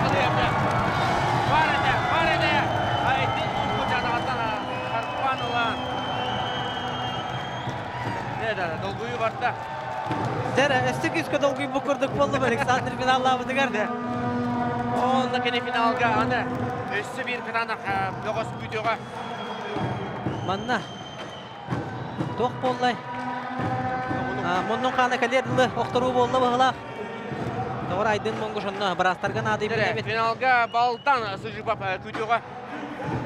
Халыев! Айдын Харпанова. Да, долгую барда. Дәрі, өстө күскө долгуй бу курдук болду Александр финаллаабытыгар. Онна кene финалга аны өссө бир кытаанах бөҕөс күүтүөҕэ. Манна туох буоллай? Муннун хаана кэлиэр дылы охторуу буолла быһылаах. Тоҕор Айдын Монгуш онно быраастарга наадыйбыт. Финалга балтан Сыжыбап күүтүөҕэ.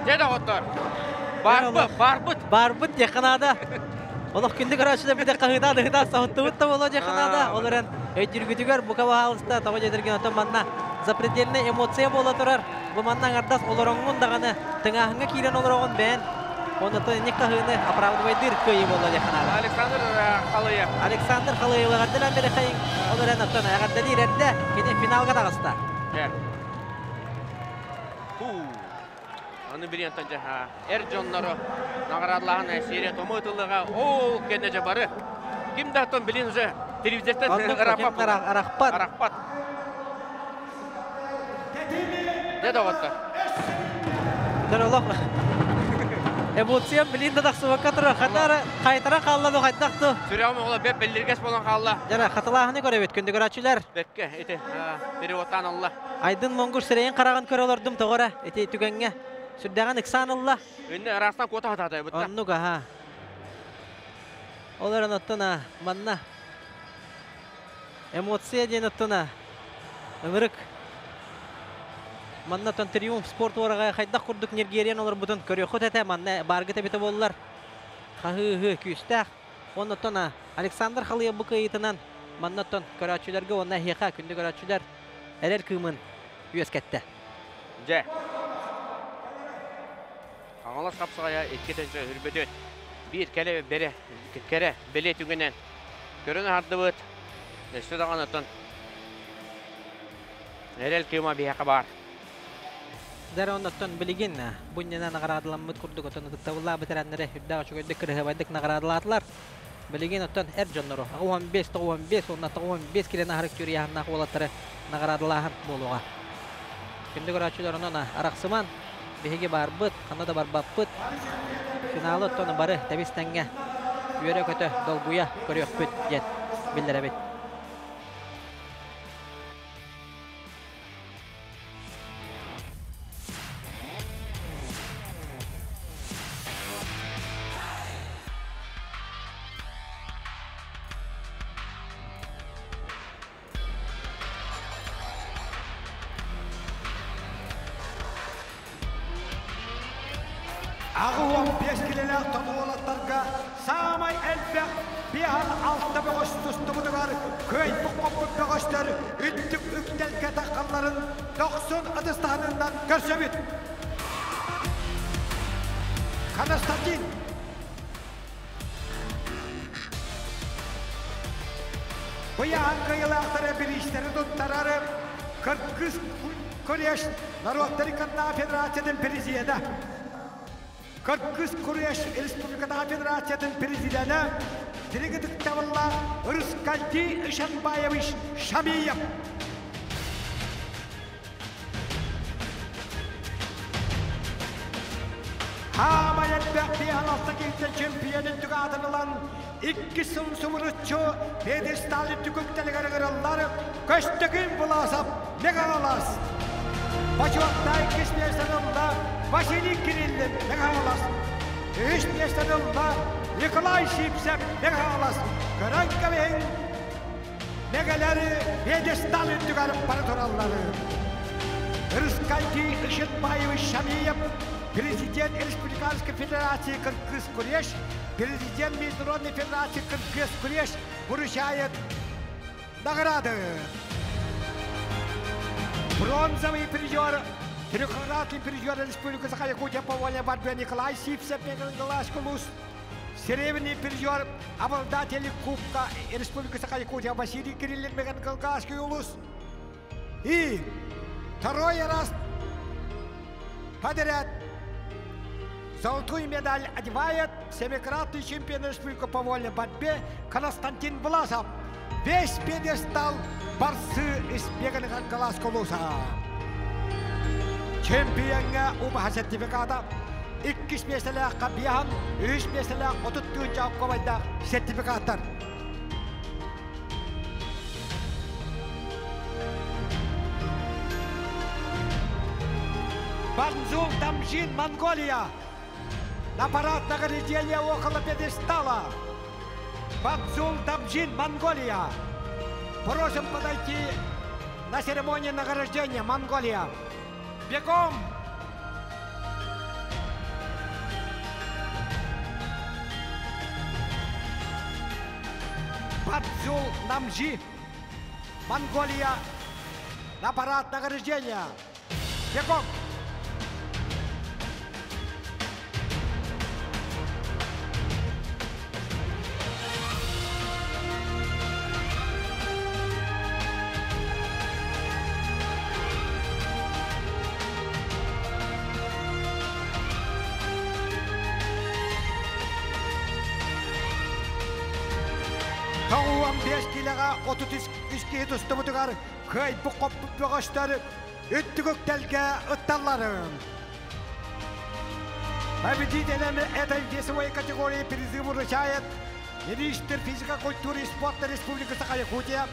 Дьэ доҕоттор, барбыт, барбыт. Барбыт диэххэ наада. Олох күндү көрөөччүлэр бите хаһыытаа дыһытаа соһуттубут да буолуо диэххэ наада. Ол эрэн өйдүүргүтүгэр бука баһаалыста тоҕо диэтэргин оттон манна запредельнай эмоция буола турар. Бу манна аҥардас олороҥҥун даҕаны тыҥааһыҥҥа киирэн олороҕун бэйэн. Оннуттан инник хаһыыны оправдывайдыыр кыайыы буолла диэххэ наада. Александр Халыев. Александр Халыев эҕэрдэлээн бэрэхэйиҥ. Ол эрэн оттон эҕэрдэлиир эрдэ кини финалга таҕыста. Аны бириэнтэн дьаһа эр дьоннору наҕараадалааһын серия тому ытыллыга ол кэннэ дьэ бары ким да оттон билин уже телевизортан арахпат. Арахпат. Дьэ доҕоттор. Дьон олох. Эмоциям билин да тахсыбакка турар. Хатара хайтара хаалла бу хайдах ту. Сүрэҕим оҕоло бэп бэллиргэс буолан хаалла. Жара хатылааһыны көрөбүт күндү көрөөччүлэр. Бэккэ ити переводтаан алла. Айдын Монгур сирэйин хараҕын көрө олордум тоҕо ити түгэҥҥэ сүрдээҕин ыксаан ылла. Инне ыраастан куота хатаата бытта. Оннук аха. Ол эрэн оттон манна эмоция диэн оттон ынырык. Манна оттон Триумф спорт уораҕайа хайдах курдук ньиргиэриэн олорбутун көрүөххүт этэ. Манна бааргыт эбитэ буоллар хаһыы-ыһыы күүстээх. Уонна оттон Александр Халыйа бу кыайыытынан манна оттон көрөөччүлэргэ уонна эһиэхэ күндү көрөөччүлэр эрэл кыымын үөскэттэ. Дьэ. Хаҥалас хапсаҕайа 2 үрбөтүт. Биир кэлэ бэрэ кэрэ бэлиэ түгэнэн көрөн аһардыбыт. Өссө даҕаны оттон эрэл кыыма биһиэхэ баар. Дьэ оннуттан билигин бу иннинэ наҕараадаламмыт курдук оттон ытыктабыллаах бэтэрээннэри үрдээх үчүгэйдик кырыһыбайдык наҕараадалаатылар. Билигин оттон эр дьоннору 85, 95 уонна 95 килоны аһарык түөрүйэһиннээх уолаттары наҕараадалааһын буолуоҕа. Күндү көрөөччүлэр онон арахсыман, биһиги баарбыт, ханна да барбаппыт. Финалы оттон бары тэбис тэҥҥэ үөрэ-көтө, долгуйа көрүөхпүт диэн биллэрэбит. 85 килэлээх уолаттарга саамай элбэх 56 бөҕөс тустубутугар кыайбыт хоппут бөҕөстөр үрдүк үктэлгэ таххалларын дохсун ытыстаһынынан көрсөбүт. Константин Быйаан кыайыылаахтары бириистэри туттарары Кыргыз Күрэш норуоттарын кытта федерациятын президенэ. Кыргыз Күрэш Республиката Федерациятын президенэ дириҥ ытыктабыллаах Рыскалди Ишанбаевич Шамиев. Хаамай элбэх 56 киһиттэн чемпионын түгаатын ылан, икки сыл субуруччу пьедесталы түкүктэлигэр ыҥыраллар Көстөкүүн Буласов Мегалас. Бочуоттай иккис миэстэни ылла Василий Кириллин Мегалас. Үһүс миэстэни ылла Николай Сивцев Мегалас. Көрөн кэбиһиҥ, Мегалары пьедестал үрдүгэр бары тураллары. Рыскалди Ишетбаевич Шамиев, президент Республиканской Федерации Кыргыз Куреш, президент Международной Федерации Кыргыз Куреш вручает награды. Бронзовый призер, трехкратный призер Республики Саха-Якутия по вольной борьбе Николай Сивцев, Мегалас. Серебряный призер, обладатель Кубка Республики Саха-Якутия Василий Кириллин, Мегангаласский улус. И второй раз подряд золотую медаль одевает семикратный чемпион Республики по вольной борьбе Константин Власов. Весь пьедестал борцы из Мегангаласского улуса. Чемпионҥа убаһа сертификата, иккис миэстэлээххэ биэһэн, үһүс миэстэлээх 30 тыһыынча солкуобайдаах сертификаттар. Банзул Дамжин, Монголия. На парад награждения около пьедестала. Банзул Дамжин, Монголия. Просим подойти на церемонию награждения, Монголия. Бегом! Бадзул Намжи, Монголия, на парад награждения. Бегом! 95 киилэҕэ 33 киһи тустубутугар кыайбыт хоппут бөҕөстөр үрдүк үктэлгэ ытталлар. Победителям этой весовой категории призы вручает министр физической культуры и спорта Республики Саха-Якутия,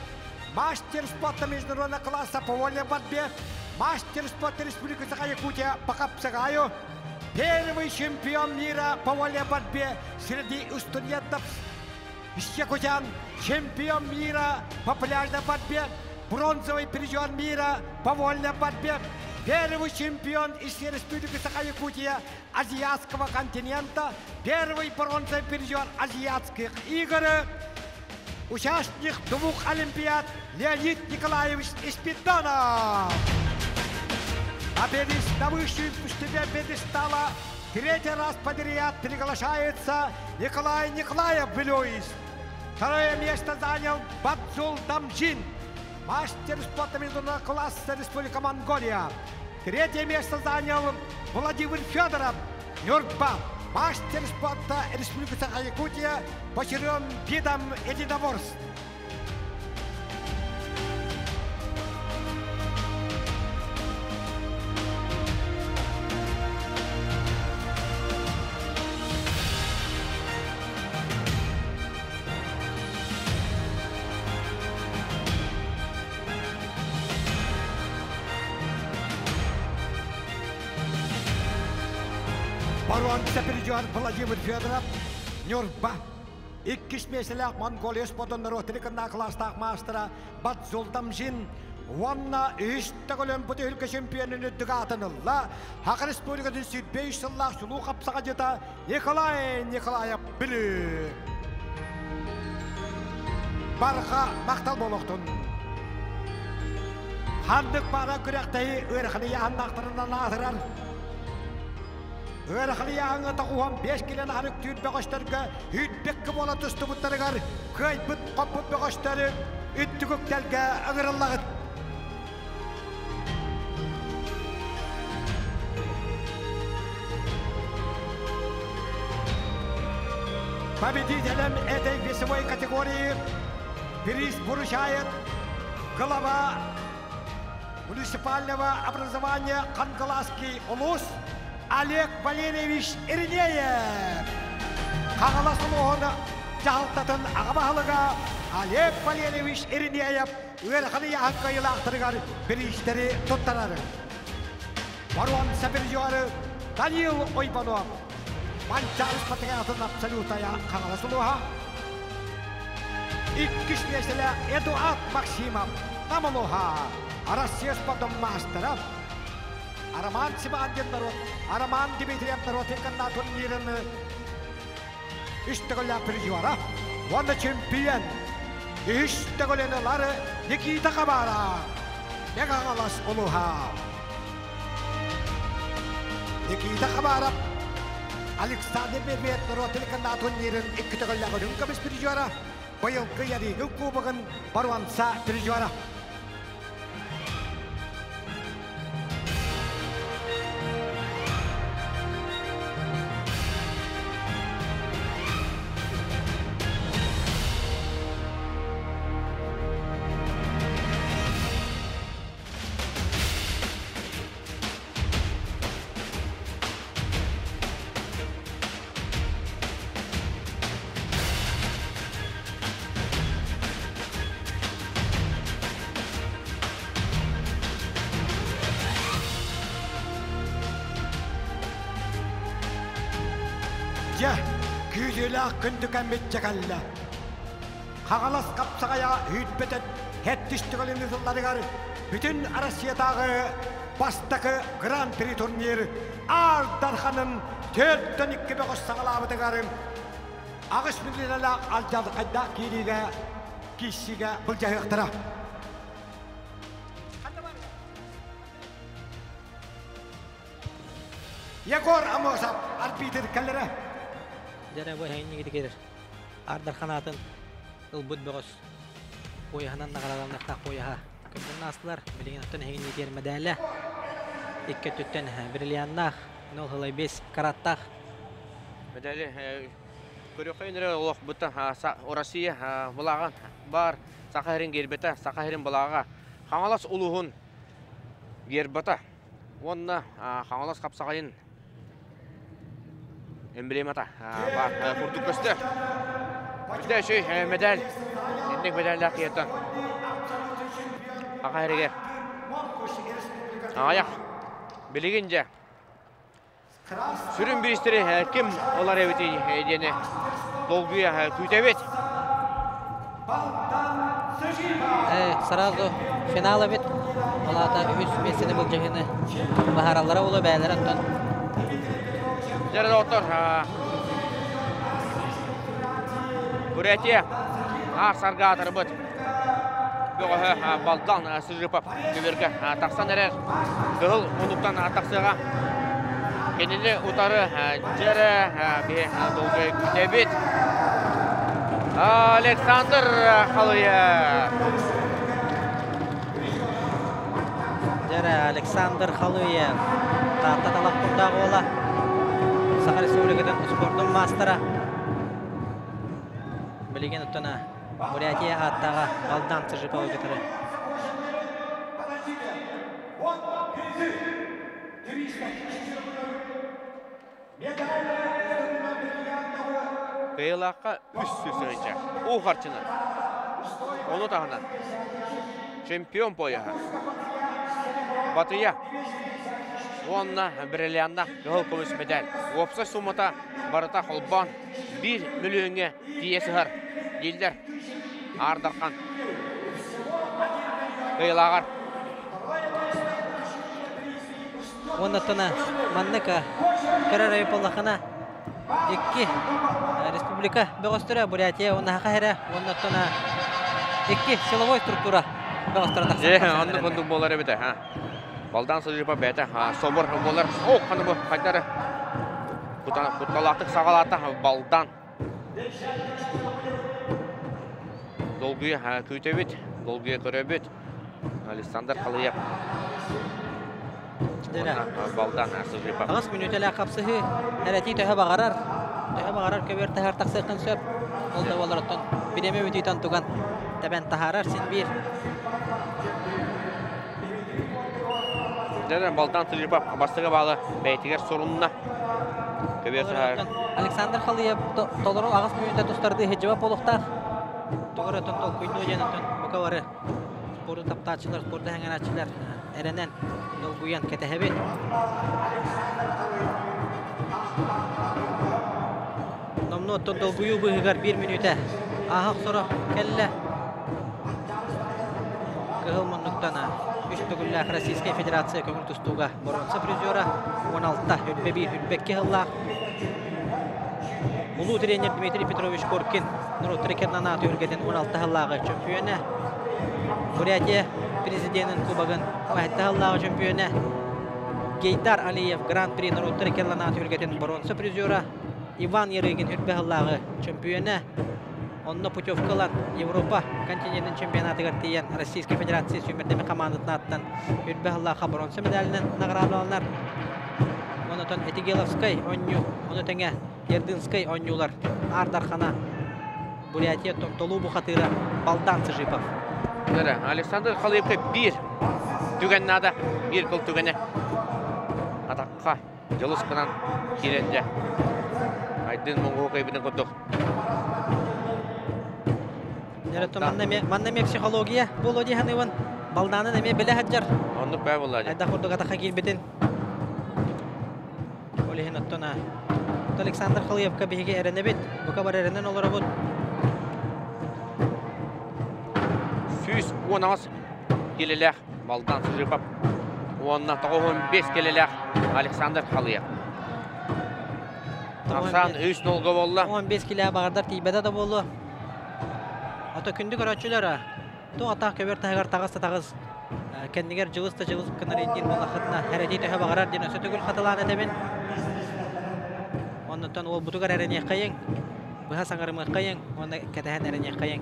мастер спорта международного класса по вольной борьбе, мастер спорта Республики Саха-Якутия по хапсагаю, первый чемпион мира по вольной борьбе среди студентов якутян, чемпион мира по пляжной борьбе, бронзовый призер мира по вольной борьбе, первый чемпион из Республики Саха-Якутия азиатского континента, первый бронзовый призер азиатских игр, участник двух олимпиад Леонид Николаевич Испитанов. На высшую ступень пьедестала третий раз подряд приглашается Николай Николаев Белюис. Второе место занял Бадзул Дамжин, мастер спорта международного класса Республика Монголия. Третье место занял Владимир Федоров, Нюрба, мастер спорта Республики Саха-Якутия по четырем видам единоборств. Боруонса призер Владимир Федоров, Нюрба. Иккис миэстэлээх Монголия спордун норуоттарын кылаастаах маастара Бадзул Дамжин уонна үһүс төгүлүн бу түһүлгэ чемпионун үрдүк аатын ылла. Саха Республикатын 25 сыллаах чулуу хапсаҕайдьыта Николай Николаев Бүлүү. Барҕа махтал буолуохтун. Ханнык баҕарар күрэхтэһии ыарахан ыйааһыннаахтарынан аатырар. Ыарахан ыйааһыҥҥа 95 килэн аһарык түүр бөҕөстөргө үүтбэккэ буола тустубуттарыгар кыайбыт хоппут бөҕөстөрү үрдүк үктэлгэ ыҥырыллаҕыт. Победителям этой весовой категории приз вручает глава муниципального образования Кангаласский улус Олег Валерьевич Иринеев. Хаҥалас улууһун дьаһалтатын аҕа баһылыга Олег Валерьевич Иринеев ыарахан ыйааһын кыайыылаахтарыгар бириистэри туттарар. Боруонса призеры Данил Ойбонов. Манчаары спартакиадатын абсолютая Хаҥалас улууһа. Иккис миэстэлээх Эдуард Максимов Нам улууһа. Россия спордун маастара Роман Симандин норуот, Роман Дмитриев норуотун кынна турнирын үс төгүллээх призера уонна чемпион үс төгүлүн ылар Никита Хабара Мэҥэ улууһа. Никита Хабаров Александр Медведь норуотун кынна турнирын икки төгүллээх үрүҥ көмүс призера, быйылгы Ярыгын кубогын боруонса призера. Дьэ, күүтүүлээх күндү кэммит кэллэ. Хаҥалас хапсаҕайа үүтбэтэн хэттис төгүлүн ыытылларыгар бүтүн Россиятааҕы бастакы Гран-при турнир Аар Дарханын 4-тэн 2 бөҕөс саҕалаабытыгар 8 миллионалаах алдьархайдаах киириигэ кииссиигэ былдьаһыахтара. Егор Амосов арбитр кэллэрэ. Дьэ бу эһигиннигитигэр Аар Дархан аатын ылбыт бөҕөс пояһынан наҕараадаланыахтаах пояһа көрдөрөн аастылар. Билигин оттон эһигиннигитигэр мэдээлэ икки өттүттэн бриллианнаах 0,5 караттаах. Мэдээли көрүөххэ эрэ олох быта Россия былааҕа бар Саха сирин гербэтэ, Саха сирин былааҕа Хаҥалас улууһун гербата уонна Хаҥалас хапсаҕайын Эмблемата баар курдук көстөр. Үстэ үчүй медаль. Инник медаллаах киһиттэн. Аха эригер. Аяқ. Билигин же. Сүрүн биристери ким олар эбити диэни долгуя күүтэбит. Сразу финал эбит. Ол аата үһүс миэстэни былдьаһыыны баһараллара буолуо бэйэлэрэ оттон. Дьэ, доҕоттор, Бурятия аар сарга атарбыт бөҕөһө Балдан Сыжипов көбүөргэ тахсан эрэр. Кыһыл муннуктан тахсыаҕа. Кинини утары дьэрэ биһи долгуйа күүтэбит. Александр Халыев. Дьэрэ Александр Халыев. Таатта талах курдаах уола. Саха Республикатын спордун маастара. Билигин оттон Бурятия ааттааҕа Балдан Цыжиповы кытары. Кыайыылаахха 300 тыһыынча уу харчыны. Ону таһынан чемпион пояһа Батыя уонна бриллианнаах кыһыл көмүс медаль. Уопсай суммата барыта холбоон 1 мөлүйүөҥҥэ тиийэ сыһар дииллэр Аар Дархан кыайыылааҕар. Уонна оттон маннык көрөр өй буоллахына икки республика бөҕөстөрө Бурятия уонна Саха сирэ уонна оттон икки силовой структура бөҕөстөрө тахсан Оннук оннук буолар эбит ha. Балдан сылдьыпа бэйэтэ собор буолар. О, ханы бу хайдары кутталаахтык саҕалаата Балдан. Долгуйа күүтэбит, долгуйа көрөбүт. Александр Халыев. Балдан Сыжипов. Аҕыс мүнүүтэлээх хапсыһыы эрэтии төһө баҕарар, төһө баҕарар көбүөр таһар тахсыаххын сөп. Ол да буолар оттон бириэмэ бүтүүтэн туган тэбэн таһаарар син биир. Дьэ, Балдан Сыжипов бастакы баалы бэйэтигэр сурунна. Көбүөр таһаар. Александр Халыев толору аҕыс мүнүүтэ тустардыы сылдьыбат буолуохтаах. Тоҕо эрэ толкуйдуу диэн оттон бука бары спорду таптааччылар, спорду сэҥээрээччилэр эрэнэн, долгуйан кэтэһэбит. Номнуо оттон долгуйуу быыһыгар биир мүнүүтэ ааһа охсоро кэллэ. Кыһыл муннуктан үс төгүллээх Российскай Федерация көҥүл тустууга боруонса призера 16 үрбэ биир үрбэ икки сыллаах Улуу тренер Дмитрий Петрович Коркин норуоттар иккэрдинэн түһүлгэтин 16 сыллааҕы чөмпүйүөнэ, Бурятия президенин кубогын 17 сыллааҕы чөмпүйүөнэ, Гейдар Алиев Гран-при норуоттар иккэрдинэн түһүлгэтин боруонса призера, Иван Ярыгин үрбэ сыллааҕы чөмпүйүөнэ, онно путевка ылан Европа континенин чемпионатыгар тиийэн Российскай Федерация сүүмэрдэммит хамаандатын ааттан үрбэ сыллаахха боруонса медалынан наҕараадаланар. Онотон Этигеловскай оонньуу, ону тэҥэ Ердынскай оонньуулар Аар Дархана, Бурятия Томтолуу бухатыыра Балдан Цыжипов. Александр Халыевка биир түгэн наада, биир кыл түгэнэ. Атахха дьылыс гынан киирэн дьэ. Айдын Монгол кайбытын курдук. Манна эмиэ психология буолуо дии саныыбын. Балдаанын эмиэ билэ сылдьар. Оннук бээ буолла. Хайдах курдук атахха киирбитин. Ол иһин оттон Александр Халыевка биһиги эрэнэбит. Бука бары эрэнэн олоробут. 118 килэлээх Балдан Сыжипов уонна 95 килэлээх Александр Халыев. Ахсаан үс нолга буолла. 15 килэ баҕардар тиийбэтэ да буолуо. Ото күндү көрөөччүлэр туох атаах көбөр таһыгар таҕыс да таҕыс кэннигэр дьылыс да дьылыс гынар диир буоллаххытына эрэтии төһө баҕарар диэн өссө төгүл хатылаан этэбин. Оннуттан уолбутугар эрэниэххэйиҥ, быһа саҥарымыаххайыҥ уонна кэтэһэн эрэниэххэйиҥ.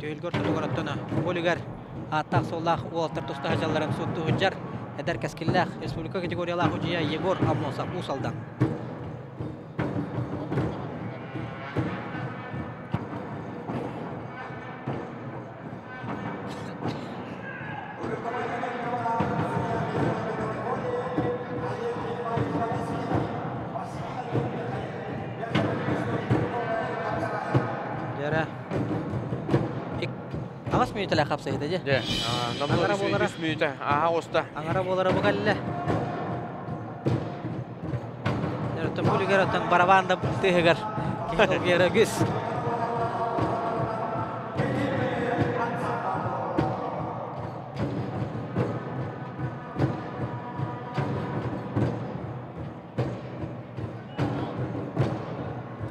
Түһүлгэр тутугар оттон полигар ааттаах-суоллаах уолаттар туста сылдьалларын суоттуу сылдьар эдэр кэскиллээх республика категориялаах удьуйа Егор Аммосов Уус Алдан. мүнүүтэлээх хапсыһыта дьэ. Дьэ, номнуо үс мүнүүтэ ааһа оҕуста. Аҥара буолара бу кэллэ. Оттон бүлүгэр оттон барабан да тыаһыгар киһи долгуйара үгүс.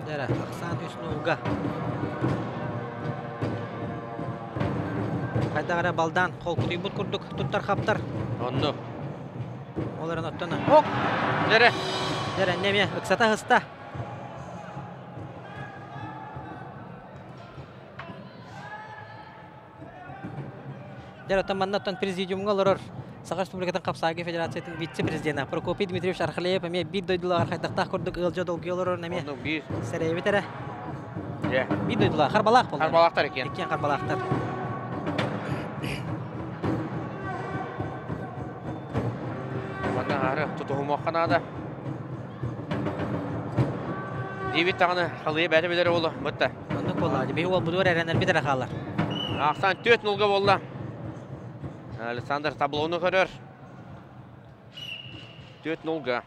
Дьэрэ, ахсаан үс нуулга. Хайдах эрэ балдаан холкутуйбут курдук туттар-хаптар. Онну. Ол эрэн оттон ок! Дьэрэ. Дьэрэ, эмиэ ыксата ыста. Дьэ, оттон манна оттон президиумҥа олорор Саха Республикатын Хапсаайга Федерациятын вице-президенэ Прокопий Дмитриевич Архалеев эмиэ биир дойдулааҕар хайдахтаах курдук ыалдьа долгуйа олорорун эмиэ сэрэйэбит эрэ. Биир дойдулаах, Харбалаах буолла. Харбалаахтар иккиэн. Иккиэн Харбалаахтар. Манна аһары тутуһумуохха наада. Диэбит даҕаны халыйа бэйэтэ билэр уолу бытта. Оннук буолла. Биһи уолбутугар эрэнэрбит эрэ хаалар. Ахсан 4-0 буолла. Александр таблону көрөр. 4-0-га.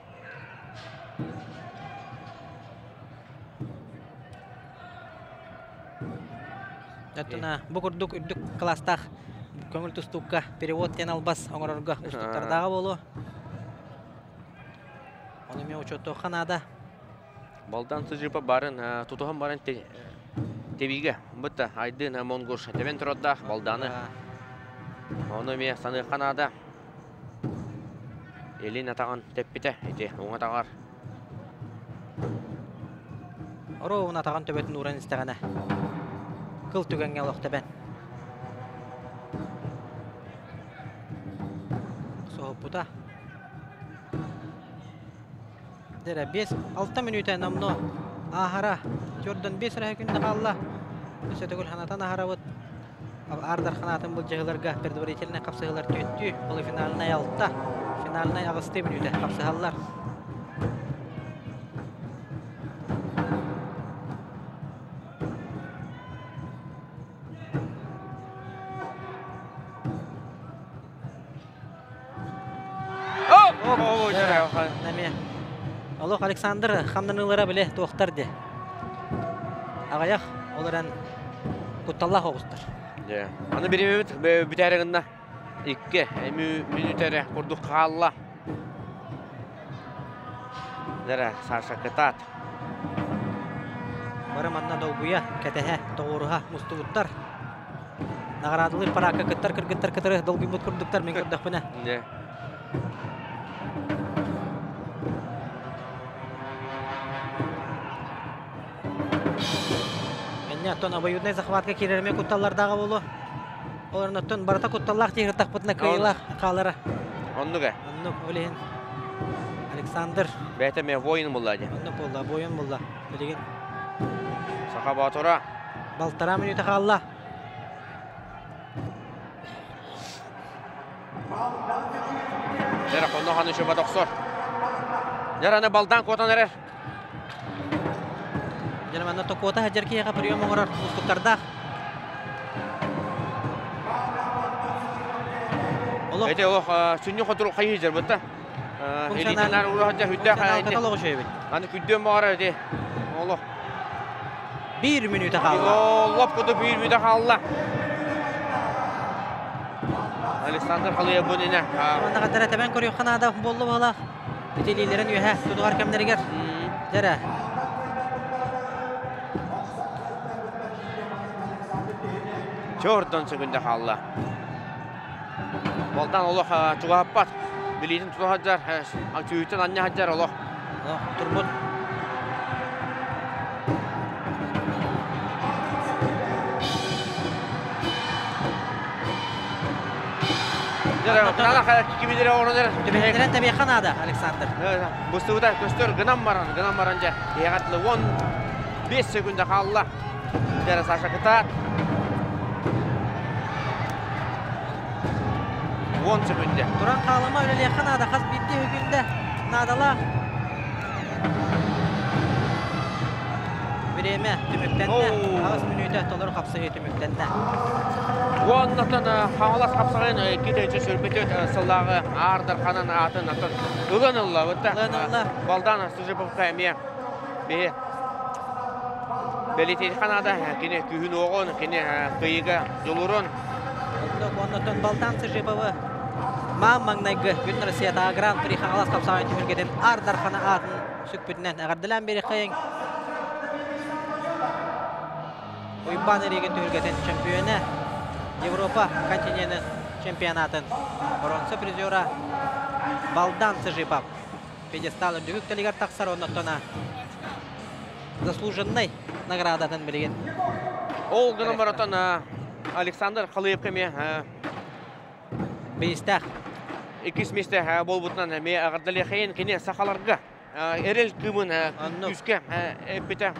Оттон бу курдук үрдүк класстаах көҥүл тустуукка перевод диэн албас оҥорорго устуктардааҕа буолуо. Ону эмиэ учуоттуохха наада. Балдан сыжыпа барын тутуһан баран тебиге бытта Айдын Монгуш тебен турардаах балданы. Ону эмиэ саныахха наада. Илин атаҕын тэппитэ ити уҥа атаҕар. Оруобун атаҕын төбөтүн ууран истэҕинэ кыл түгэҥҥэ олох тэбэн. Соһуппута. Дэрэ 5-6 мүнүүтэ номнуо ааһара. Jordan 5 эрэ күндэ хаалла. Өссө төгүл ханатан аһарабыт. Аар Дархан аатын былдьаһыыларга предварительнай хапсыһыылар түөттүү, полуфинальнай алта, финальнай аҕыстыы мүнүүтэ хапсыһаллар. Олох Александр хамнаныылара биле туохтар де. Аҕыйах ол эрэн кутталлаах оҕустар. Аны биримибит бүтээри гынна. Икки мүнүүтэ эрэ курдук хаалла. Дэрэ, Саша кытаат. Бары манна долгуйа, кэтэһэ, тоҕуоруһа мустубуттар. Наҕараадалыыр параакка кыттар кыргыттар кытары долгуйбут курдуктар мин көрдөхпүнэ. Инньэ оттон обоюднай захватка киирэрми кутталлардааҕа буолуо. Олорон оттон барыта кутталлаах дии сырыттахпытына кыайыылаах хаалара. Оннук ээ. Оннук, ол иһин Александр. Бэйэтэ эмиэ воин буолла дии. Оннук буолла, воин буолла билигин. Саха Боотура. Балтараа мүнүүтэ хаалла. Дьэ, хонно ханы шөбө тохсор. Дьэ, аны балдаан куотан эрэр. Дьэ, манна токуота сылдьар киһиэхэ прием оҥорор уустуктардаах. Олох Эти олох сүнньү хотуру хайыы дьарбытта. Илиитинэн уруһа хүддээх каталог үчүгэйбит. Аны күддүөн баҕара ити. Олох. Биир мүнүүтэ хаалла. Лоп курдук биир мүнүүтэ хаалла. Александр Халыйа бу иннинэ. Манна хаттара тэбэн көрүөххэ наада буолла баҕалаах. Ити илиилэрин үөһэ тутуһар кэмнэригэр. Дьэрэ. Чордон сөкүндэ хаалла. Балдан олох чугаһаппат. Билиитин тута сылдьар, түүтүн анньа сылдьар олох. Турбут. Түбэһиннэрэн тэбиэххэ наада, Александр. Быстыбыта көстөр гынан баран, гынан баран дьэ, иһэҕэтлы 15 секунда хаалла. Дьэ, Саша кытаат. 10 секунда. Туран хаалыма үлэлиэххэ наада, хас биирдии секунда наадалаах. Бириэмэ Бириэмэ түмүктэннэ. Аҕыс мүнүүтэ толору хапсыһыы түмүктэннэ. Уоннатан Хаҥалас хапсаҕайын 2 сүүс сыллааҕы Аар Дарханын аатын атын ылан ылла. Ылан ылла. Балдан Сыжиповка эмиэ биһи бэлиэтиир ханаада кини күһүн оҕон, кини кыйыга дьулурун. Оннотон Балдан Сыжиповы маам маҥнайгы Бүтүн Россиятааҕы Гран-при Хаҥалас хапсаҕайын түһүлгэтин Аар Дархана аатын сүкпүтүнэн эҕэрдэлээн биэриэххэйиҥ. Уйбаан Эригин түһүлгэтин чөмпүйүөнэ, Европа континенын чемпионатын боруонса призера Балдан Сыжипов пьедестал үрдүк үктэлигэр тахсар оннуттан заслуженнай наградатын билигин. Ол гынан баран Александр Халыевка эмиэ биистээх иккис миэстэ буолбутунан эмиэ эҕэрдэлиэхэйин. Кини сахаларга эрэл кыымын күүскэ эппитэ.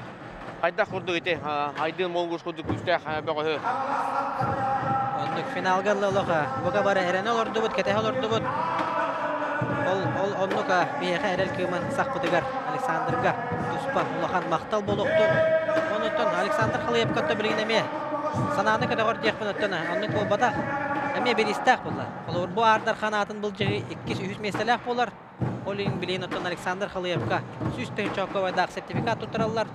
Хайдах курдук ити Айдын Монгуш курдук күүстээх бөҕөһү. Оннук финалга олох бука бары эрэнэ олордубут, кэтэһэ олордубут. Ол, ол оннук биһиэхэ эрэл кыымын сахпытыгар Александрга туспа улахан махтал буолуохтун. Онуттан Александр Халыевка билигин эмиэ санааны көтөҕөр диэхпин оттон оннук буолбатах. Эмиэ бириистээх буолла. Холобур, бу Аар Дархан аатын былдьаһыы иккис, үһүс миэстэлээх буолар. Ол иһин билигин оттон Александр Халыевка 100 тыһыынча чокковайдаах сертификат туттараллар.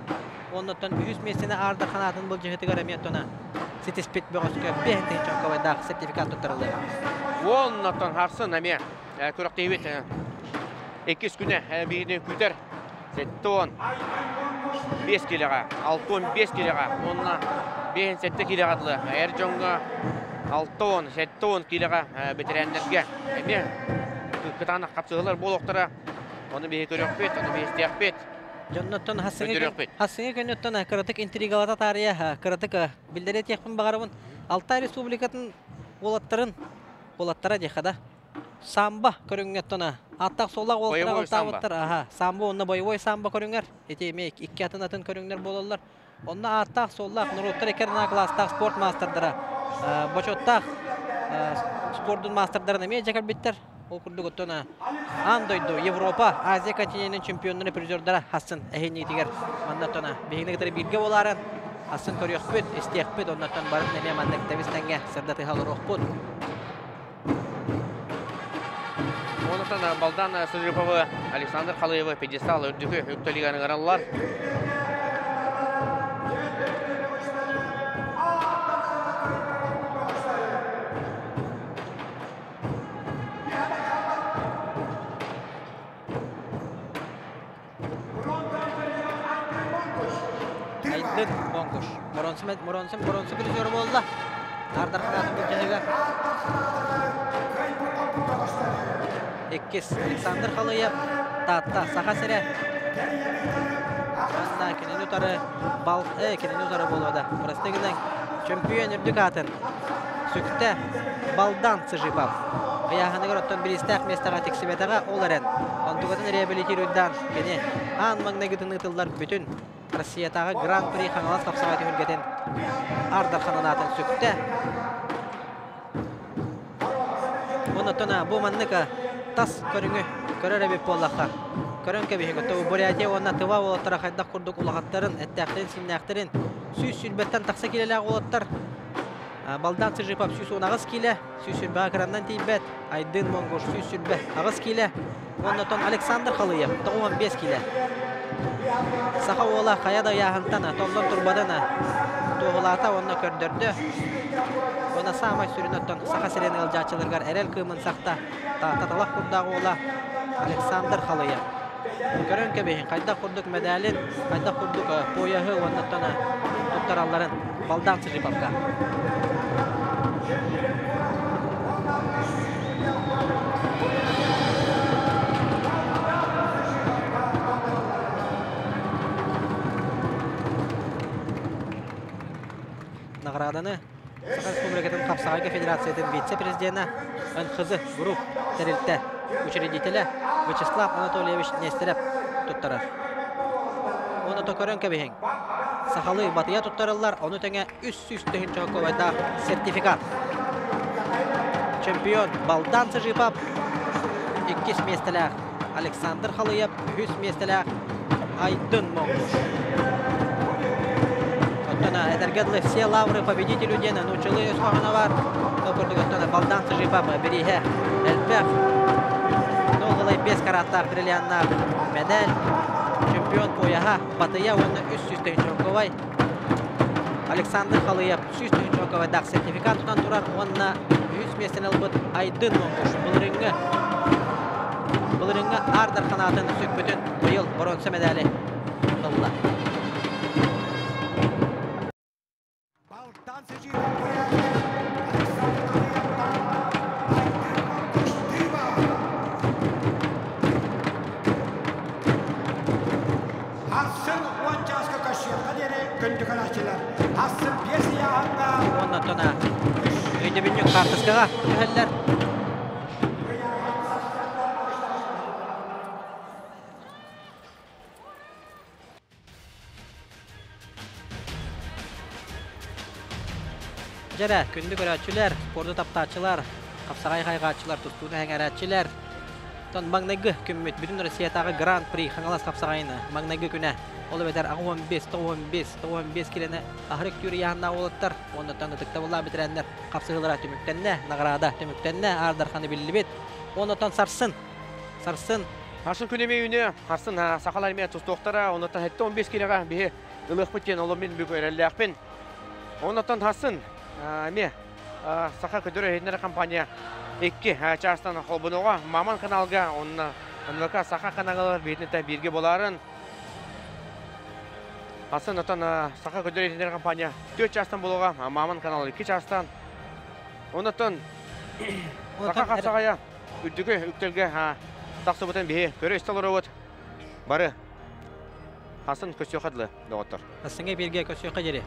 Оннуттан үһүс миэстэни Аар Дархан аатын былдьаһыытыгар эмиэ оттон ситиспит бөҕөскө 5 тыһыынча чокковайдаах сертификат туттарыллыаҕа. Уоннаттан харсын эмиэ күрэхтэһиибит иккис күнэ биһигини күүтэр. 75 килоҕа, 65 килоҕа уонна 57 килоҕа дылы эр дьоҥҥо 60, 70 килоҕа бэтэрээннэргэ эмиэ кытаанах хапсыһыылар буолуохтара. Ону биһи көрүөхпүт, ону биһи истиэхпит. Дьонноттон хассыҥы күннөттөн кыратык интригалата таарыйа кыратык биллэрэ этиэхпин баҕарабын. Алтай Республикатын уолаттарын уолаттара диэхэ да самбо көрүҥҥэттэн аттах суоллаах уолаттара алтаабыттар. Аха, самбо уонна боевой самбо көрүҥэр. Ити эмиэ икки атын атын көрүҥнэр буолаллар. Онно ааттаах суоллаах норуоттар икки кылаастаах спорт маастардара бочуоттаах спордун маастардарын эмиэ дьэ кэлбиттэр. Ол курдук оттон аан дойду, Европа, Азия континенин чемпионнарын призердара хассын эһинниитигэр манна оттон биһигини кытары бииргэ буолааран хассын көрүөхпүт, истиэхпит, оннуттан барын эмиэ маннык тэбис тэҥҥэ сырдатыһа олоруохпут. Онтон Балдан Сыжиповы, Александр Халыевы пьедестал үрдүкү үктэлигэр ыҥыраллар. Айдын Монгуш. Боронсу Боронсу Боронсу призер буолла. Аар Дархан былдьаһыга. Иккис Александр Халыев, Таатта, Саха сирэ. Манна кинини утары бал кинини утары буолуода. Просты гынан чөмпүйүөн үрдүк аатын сүктэ Балдан Сыжипов. Ыйааһыныгар оттон бириистээх миэстэҕэ тиксибэтэҕэ, ол эрэн онтугатын реабилитируйдаан кини аан маҥнайгытын ыытыллар бүтүн Россиятааҕы Гран-при Хаҥалас хапсаҕай түһүлгэтин Аар Дарханын аатын сүктэ. Онтон бу маннык тас көрүҥү көрөр эбит буоллахха, көрөн кэбиһиҥ. Оттон Бурятия уонна Тыва уолаттара хайдах курдук улахаттарын, эттээхтэрин-синнээхтэрин 120-тэн тахса киилэлээх уолаттар. Балдан Сыжипов 118 киилэ, 120 кыраннан тиийбэт. Айдын Монгуш 128 киилэ. Оннотон Александр Халыев 95 киилэ. Саха уола хайа да ыйааһынтан толлон турбатын туоһулаата уонна көрдөрдө. Уонна саамай сүрүн оттон Саха сирин ыалдьааччыларыгар эрэл кыымын сахта Таатта курдаах уола Александр Халыев. Көрөн кэбиһин, хайдах курдук медалин, хайдах курдук пояһы уонна туттаралларын Балдан Сыжиповка. Награданы Саха Республикатын Хапсаҕайга Федерациятын вице-президенэ, НХЗ Групп тэрилтэ учредителэ Вячеслав Анатольевич Нестерев туттарар. Уонна то көрөн кэбиһиҥ. Сахалыы батыйа туттарыллар, ону тэҥэ 300 тыһыынча холкуобайдаах сертификат. Чемпион Балдан Сыжипов, иккис миэстэлээх Александр Халыев, үһүс миэстэлээх Айдын Монгуш. Оттон этэргэ дылы все лавры победителю диэн нууччалыы өс хоһооно бар. Ол курдук оттон Балдан Сыжипов бирииһэ элбэх. Ноллалай 5 караттаах бриллианнаах медаль, чемпион пояһа, батыйа уонна 300 тыһыынча Александр Халыев 100 тыһыынча сертификат тутан турар уонна үһүс миэстэни ылбыт Айдын Монгуш былырыыҥҥы былырыыҥҥы Аар Дарханаатын сүкпүтүн быйыл боруонса медали ылла. Балтан Сыжипов Бурятия Александр Халыев Таатта Айдын Монгуш Тыва. Арсын уон чааска көрсүөххэ диэри күндү көрөөччүлэр. Арсын биэс ыйааһыҥҥа Уонна оттон өйдөбүнньүк хаартыскаҕа түһэллэр. Дьэрэ, күндү көрөөччүлэр, спорду таптааччылар, хапсаҕай хайҕааччылар, тустууну эҥэрээччилэр. Оттон маҥнайгы күммүт бүтүн Россиятааҕы Гран-при Хаҥалас хапсаҕайын маҥнайгы күнэ. Ол эбэтэр 85, 95, 95 килэни аһарык түүр ыйааһыннаах уолаттар уонна ытыктабыллаах бэтэрээннэр хапсыһыылара түмүктэннэ, наҕараада түмүктэннэ, Аар Дарханы биллибит. Уонна сарсын, сарсын Харсын күн эмиэ үүнүө, харсын сахалар эмиэ тустуохтара, оннуттан 75 килэҕэ биһи ылыахпыт диэн олом мин бүгүн эрэллээхпин. Оннуттан харсын эмиэ Саха көтөр иһитиннэрэр компания икки чаастан холбонуоҕа Маман каналга, онно НВК Саха каналыгар биһитинтэ бииргэ буоларын. Харсын оттон Саха көтөр иһитиннэрэр компания 4 чаастан буолуоҕа, Маман канал 2 чаастан. Оннуттан Саха хапсаҕайа үрдүкү үктэлгэ тахсыбытын биһи көрө-истэ олоробут. Бары хасын көсүөхэ дылы, доҕоттор. Хассыҥа бииргэ көсүөхэ диэри.